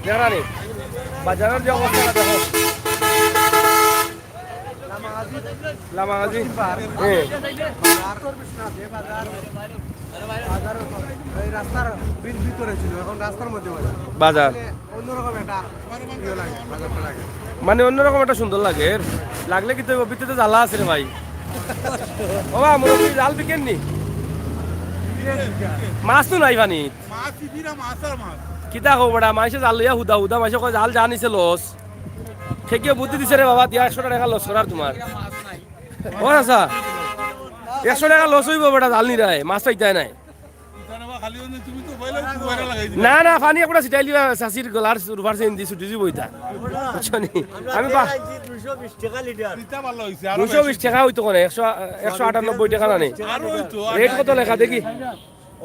দেখা নি? বাজারের যে অবস্থা দেখো। লামাগাজি। হ্যাঁ। বাজার এই রাস্তার ভিত-, ভিতরে ছিল, এখন রাস্তার মধ্যে বাজার। বাজার। মানে অন্যরকম একটা ইয়ে লাগে, বাজারটা লাগে। মানে অন্যরকম একটা সুন্দর লাগে। লাগলে কিতা অইবো, ভিতরে তো জ্বালা আছে রে ভাই। ও বা, মুরব্বি, জাল বিকেননি? মাছ তো নাই পানিত। মাছ ইদিরা মাছ আর মাছ। কিতা কও বেটা, মাইনষে জাল লইয়া হুদা হুদা, মাইনষে কয় জাল যা নিছে লস। ঠেকিয়ে বুদ্ধি দিছে রে বাবা, দিয়া একশো টেকা লস করার তুমার। ও আচ্ছা, একশো টেকা লস অইবো বেটা, জাল নিরায়, মাছ পাইতায় নাই। ইতারে বা খালি অইলে তুমি তো বইলে, তুমি বইলে লাগাই দিবে। না না, পানি একটা ছিটাই দিবা, চাচির গলার রুফার চেইন দি ছুটি দিব ইতা। বুঝছো নি? আমি পা- দুইশো বিশ টাকা লিটার। ইতা ভালা অইছে, আরো দুইশো বিশ টাকা অইতো কেনে, একশো, একশো আটানব্বই টাকা না নি? আরো অইতো, রেট কত লেখা দেখি?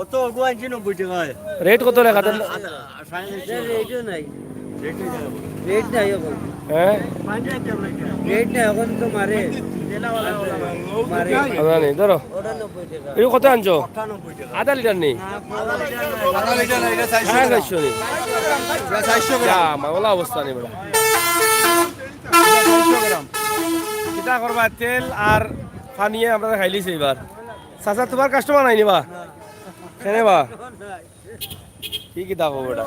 অত অগু আনছি নব্বই টাকায়। রেট কত লেখা দেন? রেট নাই। রেট নাই এখন। হ্যাঁ। রেট নাই এখন তো মারে। মারে। আমরা নেই, ধরো। ওটা নব্বই টাকা। এই কত আনছো? আটানব্বই টাকা। আধা লিটার নেই। আধা লিটার না, এটা চারশো হ্যাঁ, গ্রাম। চারশো নেই। এটা চারশো গ্রাম। আমার ওলা অবস্থা নেই বেটা। চারশো গ্রাম। কিতা করবা, তেল আর পানিয়ে আমরা খাইলিছি এবার। চাচা, তোমার কাস্টমার নাই নি বা? কেনে বা? কি কিতা কও বেটা?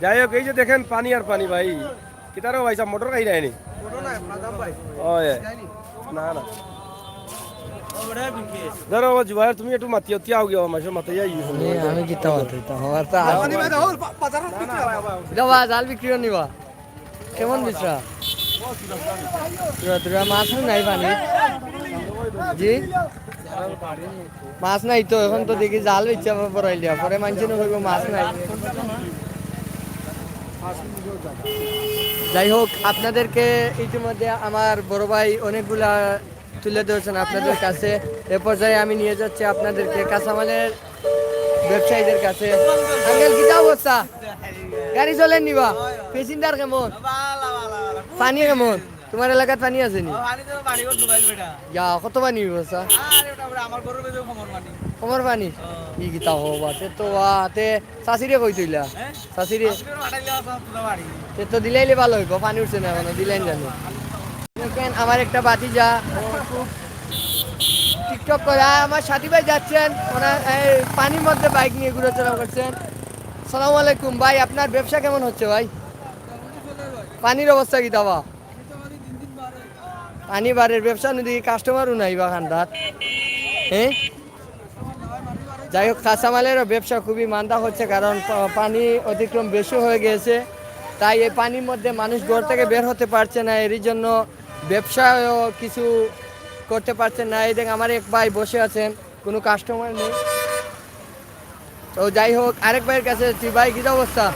যাই হোক, এই যে দেখেন পানি আর পানি ভাই। কিতারও ভাই সাহেব মোটর খাই যায়নি? ওই, না না। ধরো ও জুবাইর, তুমি একটু মাতিয়া উতিয়া হও গিয়া, মাসে মাতিয়া ইয়ে হলো। আমি কিতা মাতাইতাম, আমার তো আর- এটা বা জাল বিক্রি নিবা? কেমন বিচরা? তুরা, তুরা মাছ নাই পানি? জি? মাছ নাই তো, এখন তো দেখি জাল বেচা পড়াইলিয়া, পরে মানষে না কইবো মাছ নাই। যাই হোক, আপনাদেরকে ইতিমধ্যে আমার বড় ভাই অনেকগুলা তুলে ধরেছেন আপনাদের কাছে। এ পর্যায়ে আমি নিয়ে যাচ্ছি আপনাদেরকে কাঁচামালের ব্যবসায়ীদের কাছে। আঙ্কেল, কিতা অবস্থা? গাড়ি চলের নি বা? প্যাসেঞ্জার কেমন? পানি কেমন? তোমার এলাকাত পানি আছে নি? পানি তো বাড়ি ঘর ডুবাইল বেটা। ইয়া, কত পানি অইবো, চাচা? আরে ওটা ওটা আমার ঘরের ভিতরে কমর পানি। কমর পানি? হ্যাঁ। ই কিতা হো বা? তে তো বা, তে চাচিরে কইতইলা? হ্যাঁ? চাচিরে? আজকে ওটা হাঁটাইলে আসা তুলা বাড়ি। তে তো দিলাইলে ভালা অইবো, পানি উঠছে না এখনো, দিলাইন জানি। দেখেন, আমার একটা ভাতিজা, ও খুব টিকটক করে। আর আমার সাথী ভাই যাচ্ছেন, ওনার এই পানির মধ্যে বাইক নিয়ে ঘোরাচলা করছেন। সালাম আলাইকুম ভাই, আপনার ব্যবসা কেমন হচ্ছে ভাই? পানির অবস্থা কিতা বা? পানি বারের ব্যবসা নদী, কাস্টমারও নাই বা খান্দাত। হ্যাঁ, যাই হোক, কাঁচামালেরও ব্যবসা খুবই মান্দা হচ্ছে, কারণ পা-, পানি অতিক্রম বেশি হয়ে গেছে, তাই এই পানির মধ্যে মানুষ ঘর থেকে বের হতে পারছে না। এরই জন্য ব্যবসায়ও কিছু করতে পারছেন না। এই দেখ, আমার এক ভাই বসে আছেন, কোনো কাস্টমার নেই। তো যাই হোক, আরেক ভাইয়ের কাছে যাচ্ছি। ভাই, কিতা অবস্থা?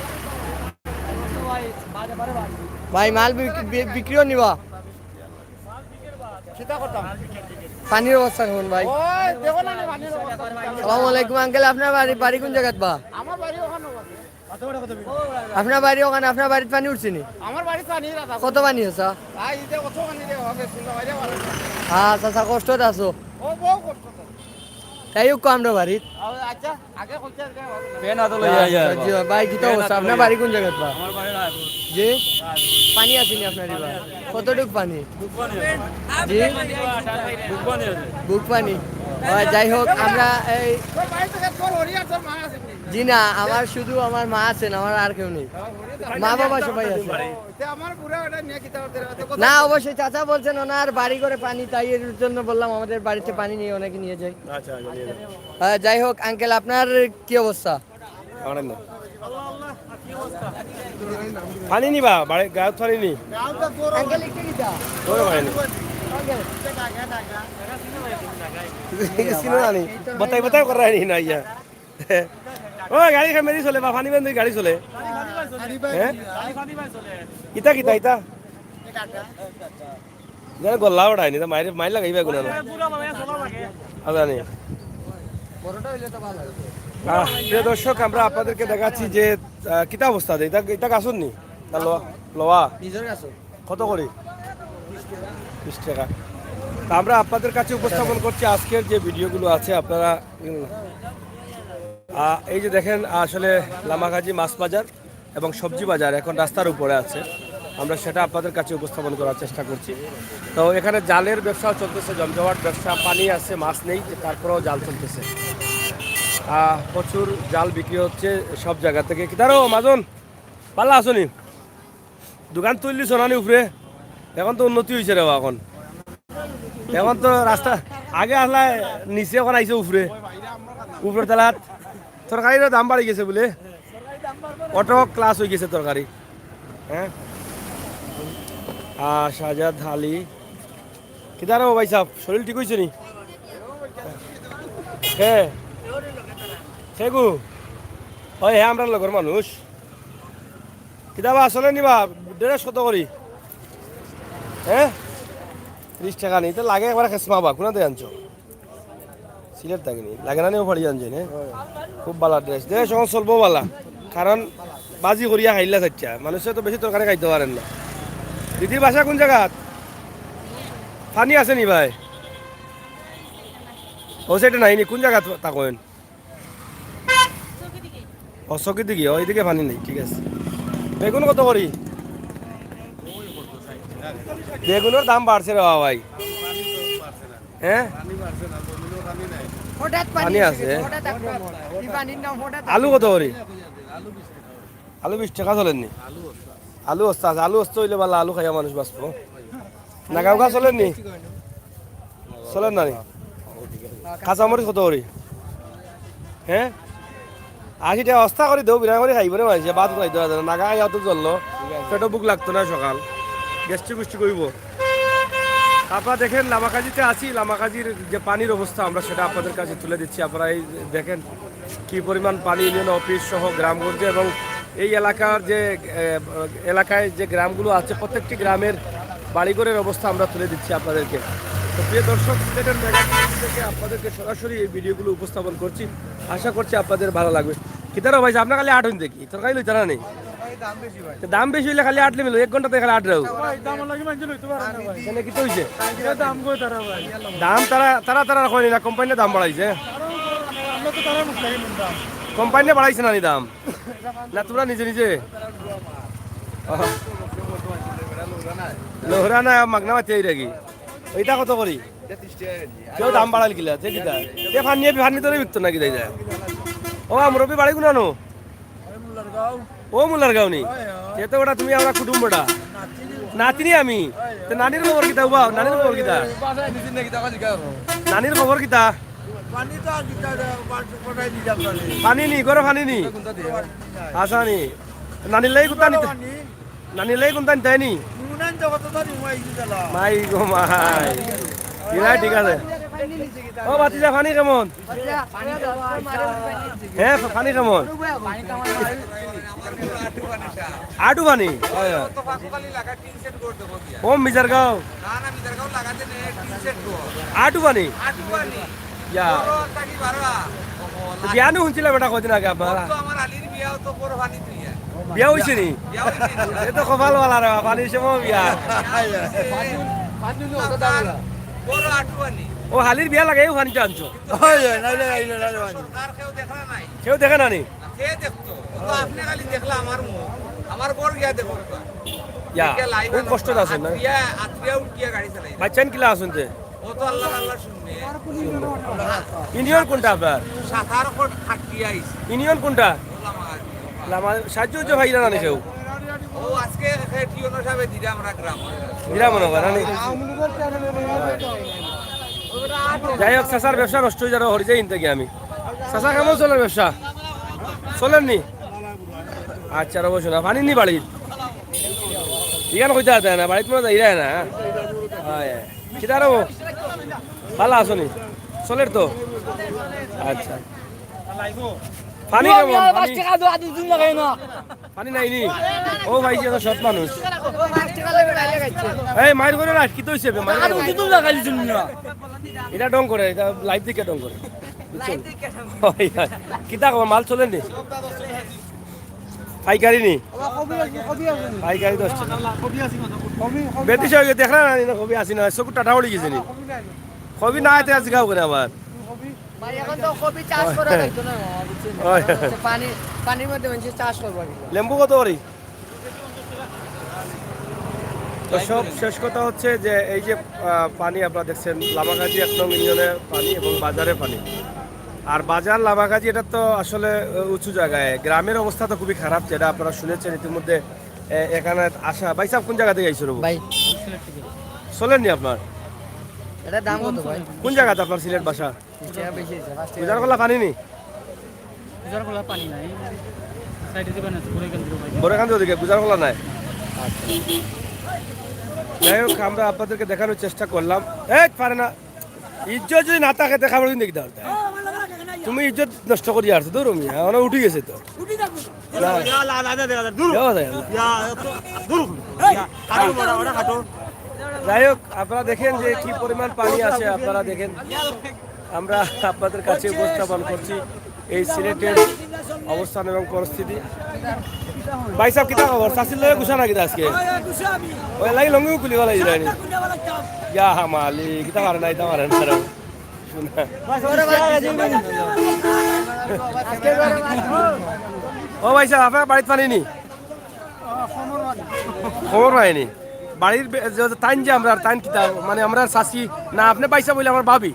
ভাই, মাল বিক-, বি-, বিক্রিও নিবা? পানির অবস্থা কেমন ভাই? সালামু আলাইকুম আঙ্কেল, আপনার বাড়ি, বাড়ি কোন জায়গাত বা? আপনার বাড়ি ওখানে, আপনার বাড়িত পানি উঠছে নি? আমার বাড়িত পানি রাখা। কত পানি আছে? ভাই, ইটা কত পানি রে, হবে শুনতে বাইরে ভালো। হ্যাঁ, চাচা, কষ্ট আছে। ও বউ কষ্ট তো। তাই হোক, আমরা বাড়িত। আচ্ছা, আগে কইতে আর কি হবে। জি ভাই, কিতা অবস্থা? আপনার বাড়ি কোন জায়গাত বা? জি? পানি আছে নি আপনার এবার? কতটুক পানি? জি? বুক পানি। আহ, যাই হোক, আমরা এই তোর বাড়ি থেকে তোর হরিয়ার তোর মা আছে নি? জি না, আমার শুধু আমার মা আছেন, আমার আর কেউ নেই। মা বাবা সবাই আছে। তে আমার বুড়া ওটা নিয়ে কিতা করতে হবে? না, অবশ্যই চাচা বলছেন ওনার বাড়ি ঘরে পানি, তাই এর জন্য বললাম আমাদের বাড়িতে পানি নিয়ে অনেকে নিয়ে যায়। আচ্ছা, আচ্ছা, নিয়ে যাও। আহ, যাই হোক আঙ্কেল, আপনার কি অবস্থা? পানি নি বা, বাড়ি গাঁত পানি নি। আঙ্কেল, একটু নিতা। তোর পানি নি। চিনো না নি? বাতাই বাতাই করে নি না ইয়া। ও গাড়ি মেরি চলে বা, পানি বেন্দি গাড়ি চলে। হ্যাঁ? ইতা কিতা ইতা? জানে গল্লা ওড়ায়নি, তা মাইরে, মাইর লাগাইবা গুনা না। আজানি। আহ, প্রিয় দর্শক, আমরা আপনাদেরকে দেখাচ্ছি যে, আহ, কিতা অবস্থা দে, ইতা, ইতা গাছর নি? তা লো-, লোয়া। নিজের গাছ। কত করি? বিশ টাকা। তা আমরা আপনাদের কাছে উপস্থাপন করছি আজকের যে ভিডিওগুলো আছে, আপনারা, উম, আহ, এই যে দেখেন, আসলে লামাকাজি মাছ বাজার এবং সবজি বাজার এখন রাস্তার উপরে আছে, আমরা সেটা আপনাদের কাছে উপস্থাপন করার চেষ্টা করছি। তো এখানে জালের ব্যবসাও চলতেছে, জমজমাট ব্যবসা, পানি আছে, মাছ নেই, তারপরেও জাল চলতেছে। আহ, প্রচুর জাল বিক্রি হচ্ছে সব জায়গা থেকে। কিতারো মাজন, ভালা আছো নি? দোকান তুললি সোনানি উপরে, এখন তো উন্নতি হইছে রে বা। এখন, এখন তো রাস্তা আগে আসলে নিচে, এখন আইছে উপরে, উপরে তালাত। তরকারিরও দাম বাড়ি গেছে বলে, অটো ক্লাস হয়ে গেছে তরকারি। হ্যাঁ, আহ, শাহজাদ আলী, কিতারো ভাই সাহেব, শরীর ঠিক হইছে নি? হ্যাঁ, সেগু, ওই হ্যাঁ, আমরা লগর মানুষ। কিতা বা, চলে নিবা? ড্রেস কত করি? হ্যাঁ, ত্রিশ টাকা নি। তো লাগে একবার খেসমা বা, কোনাতে আনছো? সিলেট থাকি নি? লাগে না নিও, ফাড়ি আনছে নে। খুব ভালা ড্রেস। ড্রেস এখন চলবো ভালা, কারণ বাজি করিয়া খাইলা চাচ্চা। মানুষে তো বেশি তরকারি খাইতে পারেন না। দিদির বাসা কোন জায়গাত? পানি আছে নি ভাই? ও সাইডে নাই নি, কোন জায়গাত থাকেন? ও, চকির দিকে, ও, এইদিকে পানি নেই, ঠিক আছে। বেগুন কত করি? বেগুনের দাম বাড়ছে রে বাবা ভাই। হ্যাঁ? হঠাৎ পানি পানি এসে আছে। গেছে, হঠাৎ একটা, এই পানির নাম হঠাৎ আলু কত করি? আলু বিশ টাকা চলেননি? আলু অস্তা আছে, আলু অস্তা হইলে ভালা, আলু খাইয়া মানুষ বাঁচবো। নাগাউগা চলেননি? চলেন না নি? কাঁচামরিচ কত করি? হ্যাঁ, আশি টাকা অস্তা করি দেও, বিরাট করে খাইব রে মানুষে, ভাত খাইতে পারে না। নাগা খাইয়া তো জ্বললো, পেটও ভুক লাগতো না সকাল, গ্যাস্ট্রিক গুস্ট্রিক হইব। আপনারা দেখেন, লামাকাজিতে আছি, লামাকাজির যে পানির অবস্থা আমরা সেটা আপনাদের কাছে তুলে দিচ্ছি। আপনারা এই দেখেন কি পরিমাণ পানি, ইউনিয়ন অফিস সহ গ্রামগঞ্জে এবং এই এলাকার যে, এ, এলাকায় যে গ্রামগুলো আছে, প্রত্যেকটি গ্রামের বাড়িঘরের অবস্থা আমরা তুলে দিচ্ছি আপনাদেরকে। তো প্রিয় দর্শক, সিলেটের মেঘাজুলি থেকে আপনাদেরকে সরাসরি এই ভিডিওগুলো উপস্থাপন করছি। আশা করছি আপনাদের ভালো লাগবে। কিতারো ভাই, আপনার খালি আট হইন দেখি, তরকারি লইতারা নেই। তো দাম বেশি হইলে খালি আটলে মিলো, এক ঘন্টাতে খালি আট রাও। ভাই, দাম লাগি মানুষ লইতে পারে না ভাই। কেন, কিতা হইছে? এ দাম কই তারা ভাই? দাম তারা, তারা, তারা কয় না, কোম্পানিয়ে দাম বাড়াইছে। আমরা তো তারা মুখ লাগি দাম। কোম্পানিয়ে বাড়াইছে না নি দাম? না, তোমরা নিজে নিজে? লোহরা না, মাগনা মাতি আইরা কি? এইটা কত করি? কেউ দাম বাড়াইল কিলা, যে কিতা? এ ফানি, এ ফানি ধরে বিকতো নাকি, তাই যায়? ও, মুরব্বি বাড়ি কোনানো? ও, মুল্লার গাঁও নি? সে তো ওটা তুমি আমরা কুটুম বেটা। নাতিনি আমি। তে নানির খবর কিতা, উবা, নানির খবর কিতা? নানির খবর কিতা? পানি তো আর দিতে হবে, পানি তো কোথায় দিতে হবে? পানি নি, ঘরো পানি নি? কোনটা দিয়ে? আসা নি। নানির লাগি কুন্তা নিতা? পানি? নানির লাগি কুন্তা নিতায় নি? নুনান জগত তো নুমাই দিতে লা। মাই গো মাই। ইলাই ঠিক আছে। ও ভাতিজা, পানি কেমন? হ্যাঁ, পানি কেমন? আটু পানি? হয়, হয়। ও, মিজারগাঁও। না, না, মিজারগাঁও লাগাতে নেই, টিন শেড ঘর। আটু পানি? আটু পানি। ইয়া। বড় থাকি বারোয়া। বিয়া নু শুনছিলাম বেটা কয়দিন আগে আপনারা। তো আমার আলীর বিয়া তো বড় পানি তুই আর। বিয়া হইছে নি? বিয়া হইছে নি। এ তো কপাল বালা রে, পানির সময় বিয়া। বিয়া হইছে। বড় আটু পানি। ও, হালির বিয়া লাগাইও পানি তো আনছো। হয়, হয়, নাইলে আইলে নাইলে পানি। সরকার কেউ দেখে না নাই। কেউ দেখে না নি? কে দেখতো? ও তো আপনি খালি দেখলা আমার মুখ। আমার ঘর গিয়া দেখো একবার। ইয়া, দেখে লাইভ খুব আনো। কষ্টত আছেন না? আত্রিয়া, আত্রিয়া উঠিয়া গাড়ি চালাই। বাচ্চান কিলা আছেন তে? ও তো আল্লাহ, আল্লাহ শুনবে। ইউনিয়ন কোনটা আপনার? সাতারো কোট আটটি আইস। ইউনিয়ন কোনটা? ওলা মাগাজি। লামা, সাহায্য হচ্ছে ভাই, জানা নেই কেউ? ও আজকে টিওনো সাহেব দিলে আমরা গ্রাম। দিলাম মনে হয়, না নি? যাই হোক, চাচার ব্যবসা নষ্ট হয়ে যাবে, হরি যাই ইনতে গিয়ে আমি। চাচা, কেমন চলের ব্যবসা? চলের নি? আচ্ছা, রবো শোনা, পানি নি বাড়িত? ইখান কইতে পারতে না, বাড়িত মনে যাই না। হয়, হয়। কিতা রবো? ভালা আছো নি? চলের তো? আচ্ছা। পানি কেমন? পানি? পানি নাই নি? ও ভাই, যে সৎ মানুষ। এই মাইর করে না, কি তো হইছে বে? মাইর করে না। এটা ঢং করে, এটা লাইভ দেখে ঢং করে। বুঝছেন? ওই, কিতা কও, মাল চলের নি? পাইকারি নি? পাইকারি দশ টাকা। বেটি সব দেখলা না নি, কবি আসি না, চকুর টাটা পড়ি গেছে নি? কবি না, এতে আজকে করে আবার। ভাই, এখন তো কপি চাষ করা যাইতো না, মামা, বুঝছেন? ওই। কারণ হচ্ছে পানি, পানির মধ্যে মানুষের চাষ করবো আর কি। লেম্বু কত করি? তো সব শেষ কথা হচ্ছে যে এই যে, আহ, পানি আপনারা দেখছেন, লামাকাজি এক নং ইউনিয়নের পানি এবং বাজারের পানি। আর বাজার লামাকাজি, এটা তো আসলে, আহ, উঁচু জায়গায়। গ্রামের অবস্থা তো খুবই খারাপ, যেটা আপনারা শুনেছেন ইতিমধ্যে। এ, এখানে আসা, ভাই সাহেব, কোন জায়গা থেকে আইছেন? ভাই, চলেননি আপনার? এটা দাম কত ভাই? কোন জায়গাতে আপনার সিলেট বাসা? এটা বেশি হয়েছে, পাঁচ টাকা। গুজারখোলা পানি নি? গুজারখোলা পানি নাই। সাইডে দিবেন আছে, বুড়াইকান্দির ওই। বুড়াইকান্দির ওদিকে, গুজারখোলা নাই। আচ্ছা। যাই হোক, আমরা আপনাদেরকে দেখানোর চেষ্টা করলাম। এই পারে না, ইজ্জত যদি না থাকে, দেখা বড় দিন দেখি দাও। তুমি ইজ্জত নষ্ট করি আসছো, দূর মিয়া, ওরা উঠি গেছে তো। না। ইয়া, লা, লা, লা, লা, লা, দূর। যাওয়া যায় না। ইয়া, এত, দূর। ইয়া, কাটো, ওরা, ওরা কাটো। যাই হোক, আপনারা দেখেন যে কি পরিমাণ পানি আছে, আপনারা দেখেন। আমরা আপনাদের কাছে উপস্থাপন করছি এই সিলেটের অবস্থান এবং পরিস্থিতি। ভাই সাহেব, কিতা খবর? চাচির লগে গুছা না কিতা আজকে? ওই লাগি লুঙ্গি খুলি গেল, এই জানি। ইয়া মালিক, কিতা পারে না, ইতা পারে না। ও ভাই সাহেব, আপনার বাড়িত পানি নি? খবর পাইনি। বাড়ির বে-, যে, যে তাইন যে আমরা, তাইন কিতা, মানে, আমরা চাচি, না, আপনি ভাই সাহেব অইলে আমার ভাবি।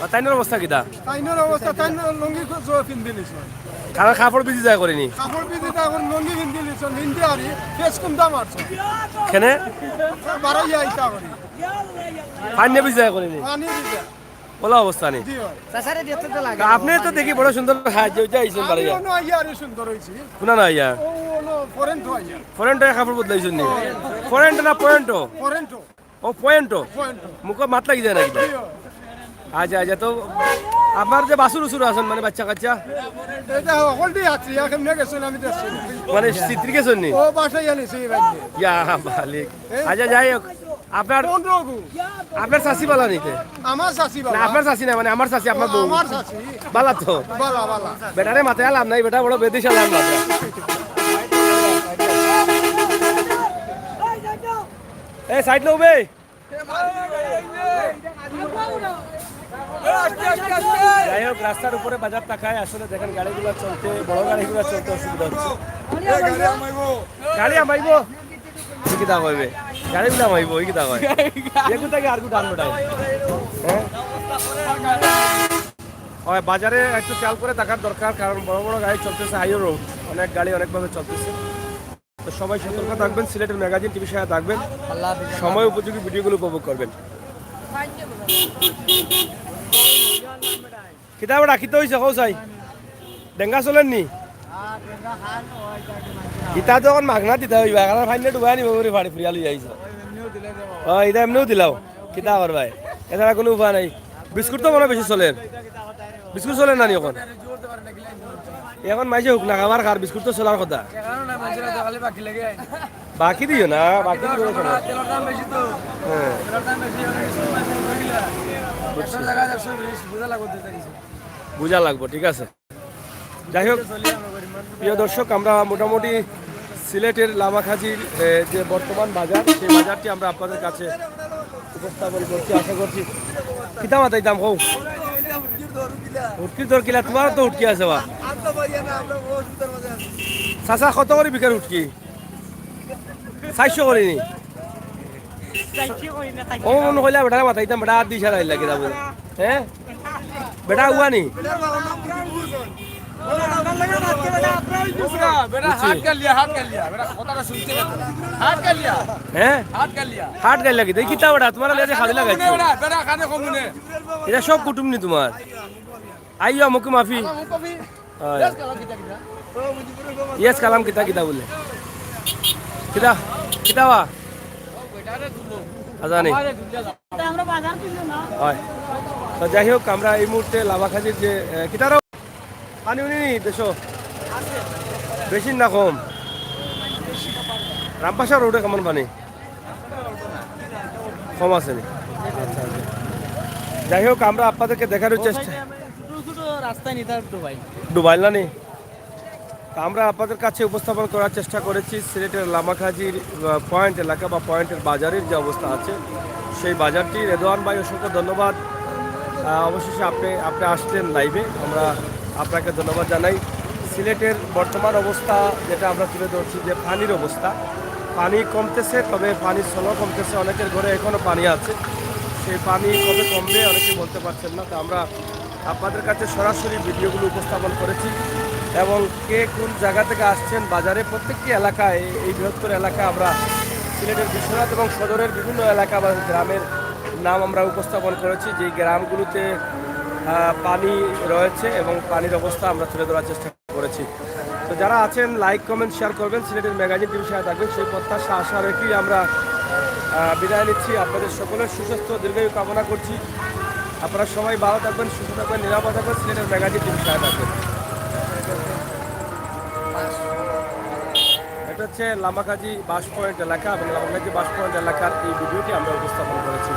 আর তাইনর অবস্থা কিতা? তাইনর অবস্থা, তাইন লুঙ্গি খু-, জো পিন্দি লিছইন। কারণ কাপড় ভিজি যায় করিনি। কাপড় ভিজি যায় করি, লুঙ্গি পিন্দি লিছইন, পিন্দি আরি, ফেস কুন্দা মারছইন। কেনে? বারো ইয়া ইতা করি। পানি ভিজি যায় করিনি। পানি ভিজা। ওলা অবস্থা নি। জি ভাই। চাচারে দেখতে তো লাগে। তা আপনি তো দেখি বড় সুন্দর সাহায্য হইতে আইছেন বাড়ি। আমি অনো আইয়া আরো সুন্দর হইছি। কোনা না আইয়া? ও, অনো ফরেন তো আইয়া। ফরেন তো কাপড় বদলাইছেন নি? ফরেন তো না পয়েন্ট? ফরেন তো। ও, পয়েন্ট তো। পয়েন্ট তো। মুখে মাত লাগি যায় নাকি? জি ভাই। আচ্ছা, আচ্ছা, তো আপনার যে বাছুর উছুর আছেন, মানে বাচ্চা কাচ্চা? এটা হকলটি আছে, ইয়া কেমনে গেছেন আমি দেখছি না। মানে সিত্রি গেছেন নি? ও বাসায় জানি সেই ভাই। ইয়া মালিক। আচ্ছা, যাই হোক, আপনার, পনেরো গু। আপনার চাচি বালা নিতে? আমার চাচি না, বালা। আপনার চাচি না, মানে আমার চাচি, আপনার ও, বউ। আমার চাচি। বালা তো। বালা, বালা। বেটারে মাথায় লাভ নাই, বেটা বড় বেদিশা লাভ না। এই সাইড লও বে। যাই হোক, রাস্তার উপরে বাজার থাকায় আসলে দেখেন গাড়িগুলো চলতে, বড় গাড়িগুলো চলতে অসুবিধা হচ্ছে। গাড়ি আমাইবো। ই কিতা কইবে? গাড়ি উলা মাইবো, ই কিতা কয়? এগু থাকি আর গু টান বেটায়। হ্যাঁ? ওই বাজারে একটু খেয়াল করে থাকার দরকার, কারণ বড় বড় গাড়ি চলতেছে, হাইওয়ে রোড, অনেক গাড়ি অনেকভাবে চলতেছে। তো সবাই সতর্ক থাকবেন, সিলেটের ম্যাগাজিন টিভির সাথে থাকবেন, সময় উপযোগী ভিডিওগুলো উপভোগ করবেন। কিতা বেটা, কিতা হইছে, কও চাই? ডেঙ্গা চলের নি? ইতা তো এখন মাগনা দিতা হইবা, কারণ ফাইনে ডুবাই নিব করে ফাড়ি ফুরিয়া লই আইছো। ও, ইতা এমনিও দিলাও। কিতা করবায়? এছাড়া কোনো উপায় নাই। বিস্কুট তো মনে হয় বেশি চলের। বিস্কুট চলের না নি এখন? এখন মাইসে হুক না খাবার খার, বিস্কুট তো চলার কথা। বাকি দিও না, বাকি দিও না। হ্যাঁ। বুঝছি। বুঝা লাগবো, ঠিক আছে। যাই হোক, প্রিয় দর্শক, আমরা মোটামুটি সিলেটের লামাখাজির, এ, যে বর্তমান বাজার, সেই বাজারটি আমরা আপনাদের কাছে উপস্থাপন করছি। আশা করছি, কিতা মাতাইতাম, কও? হুটকির দর কিলা? তোমার তো হুটকি আছে বা। চাচা, কত করে বিকার হুটকি? চাইরশো করে নি? ও মনে কইলা বেটা মাথাইতাম, বেটা আর দিশা নাই লাগে যাবো। হ্যাঁ? বেটা উয়া নি? বেটা, বেটা, হাত গালিয়া, হাত গালিয়া, বেটা, কথাটা শুনতে পাচ্ছ না। হাত গালিয়া। হ্যাঁ? হাত গালিয়া। হাট গাইল লাগে। দেখি তা বেটা, তোমার লাগে খালি লাগাইছে। বেটা, বেটা, কানে কম নে। এটা সব কুটুম নি তোমার? আইয়া মুখে মাফি। হয়। ইয়েস কালাম কিতা কিতা বুলে? কিতা? কিতা বা? আজানি। হয়। তো যাই হোক, আমরা এই মুহূর্তে লামাখাজির যে, এ, কিতারও পানি উনি নি দেশো? বেশি না কম? রামপাশা রোডে কেমন পানি? কম আছে নি? আচ্ছা, আচ্ছা। যাই হোক, আমরা আপনাদেরকে দেখানোর চেষ্টা। ছোট ছোট রাস্তায় নিতে আর ডুবাই। ডুবাইল না নি? তা আমরা আপনাদের কাছে উপস্থাপন করার চেষ্টা করেছি সিলেটের লামাখাজির, আহ, পয়েন্ট এলাকা বা পয়েন্টের বাজারের যে অবস্থা আছে, সেই বাজারটি। রেদোয়ান ভাই, অসংখ্য ধন্যবাদ। আহ, অবশেষে আপনি, আপনি আসলেন লাইভে, আমরা আপনাকে ধন্যবাদ জানাই। সিলেটের বর্তমান অবস্থা যেটা আমরা তুলে ধরছি, যে পানির অবস্থা, পানি কমতেছে, তবে পানির স্রোত কমতেছে, অনেকের ঘরে এখনও পানি আছে। সেই পানি কবে কমবে, অনেকে বলতে পারছেন না। তা আমরা আপনাদের কাছে সরাসরি ভিডিওগুলো উপস্থাপন করেছি এবং কে কোন জায়গা থেকে আসছেন, বাজারে প্রত্যেকটি এলাকায়, এই বৃহত্তর এলাকা আমরা সিলেটের বিশ্বনাথ এবং সদরের বিভিন্ন এলাকা বা গ্রামের নাম আমরা উপস্থাপন করেছি, যেই গ্রামগুলোতে আহ, পানি রয়েছে এবং পানির অবস্থা আমরা তুলে ধরার চেষ্টা করেছি। তো যারা আছেন, লাইক, কমেন্ট, শেয়ার করবেন, সিলেটের ম্যাগাজিন টিভির সাথে থাকবেন, সেই প্রত্যাশা, আশা রেখেই আমরা আহ, বিদায় নিচ্ছি। আপনাদের সকলের সুস্বাস্থ্য, দীর্ঘায়ু কামনা করছি। আপনারা সবাই ভালো থাকবেন, সুস্থ থাকবেন, নিরাপদ থাকবেন, সিলেটের ম্যাগাজিন টিভির সাথে থাকবেন। এটা হচ্ছে লামাকাজি বাস পয়েন্ট এলাকা এবং লামাকাজি বাস পয়েন্ট এলাকার এই ভিডিওটি আমরা উপস্থাপন করেছি।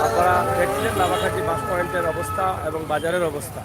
আপনারা দেখছিলেন লামাকাজি বাস পয়েন্টের অবস্থা এবং বাজারের অবস্থা।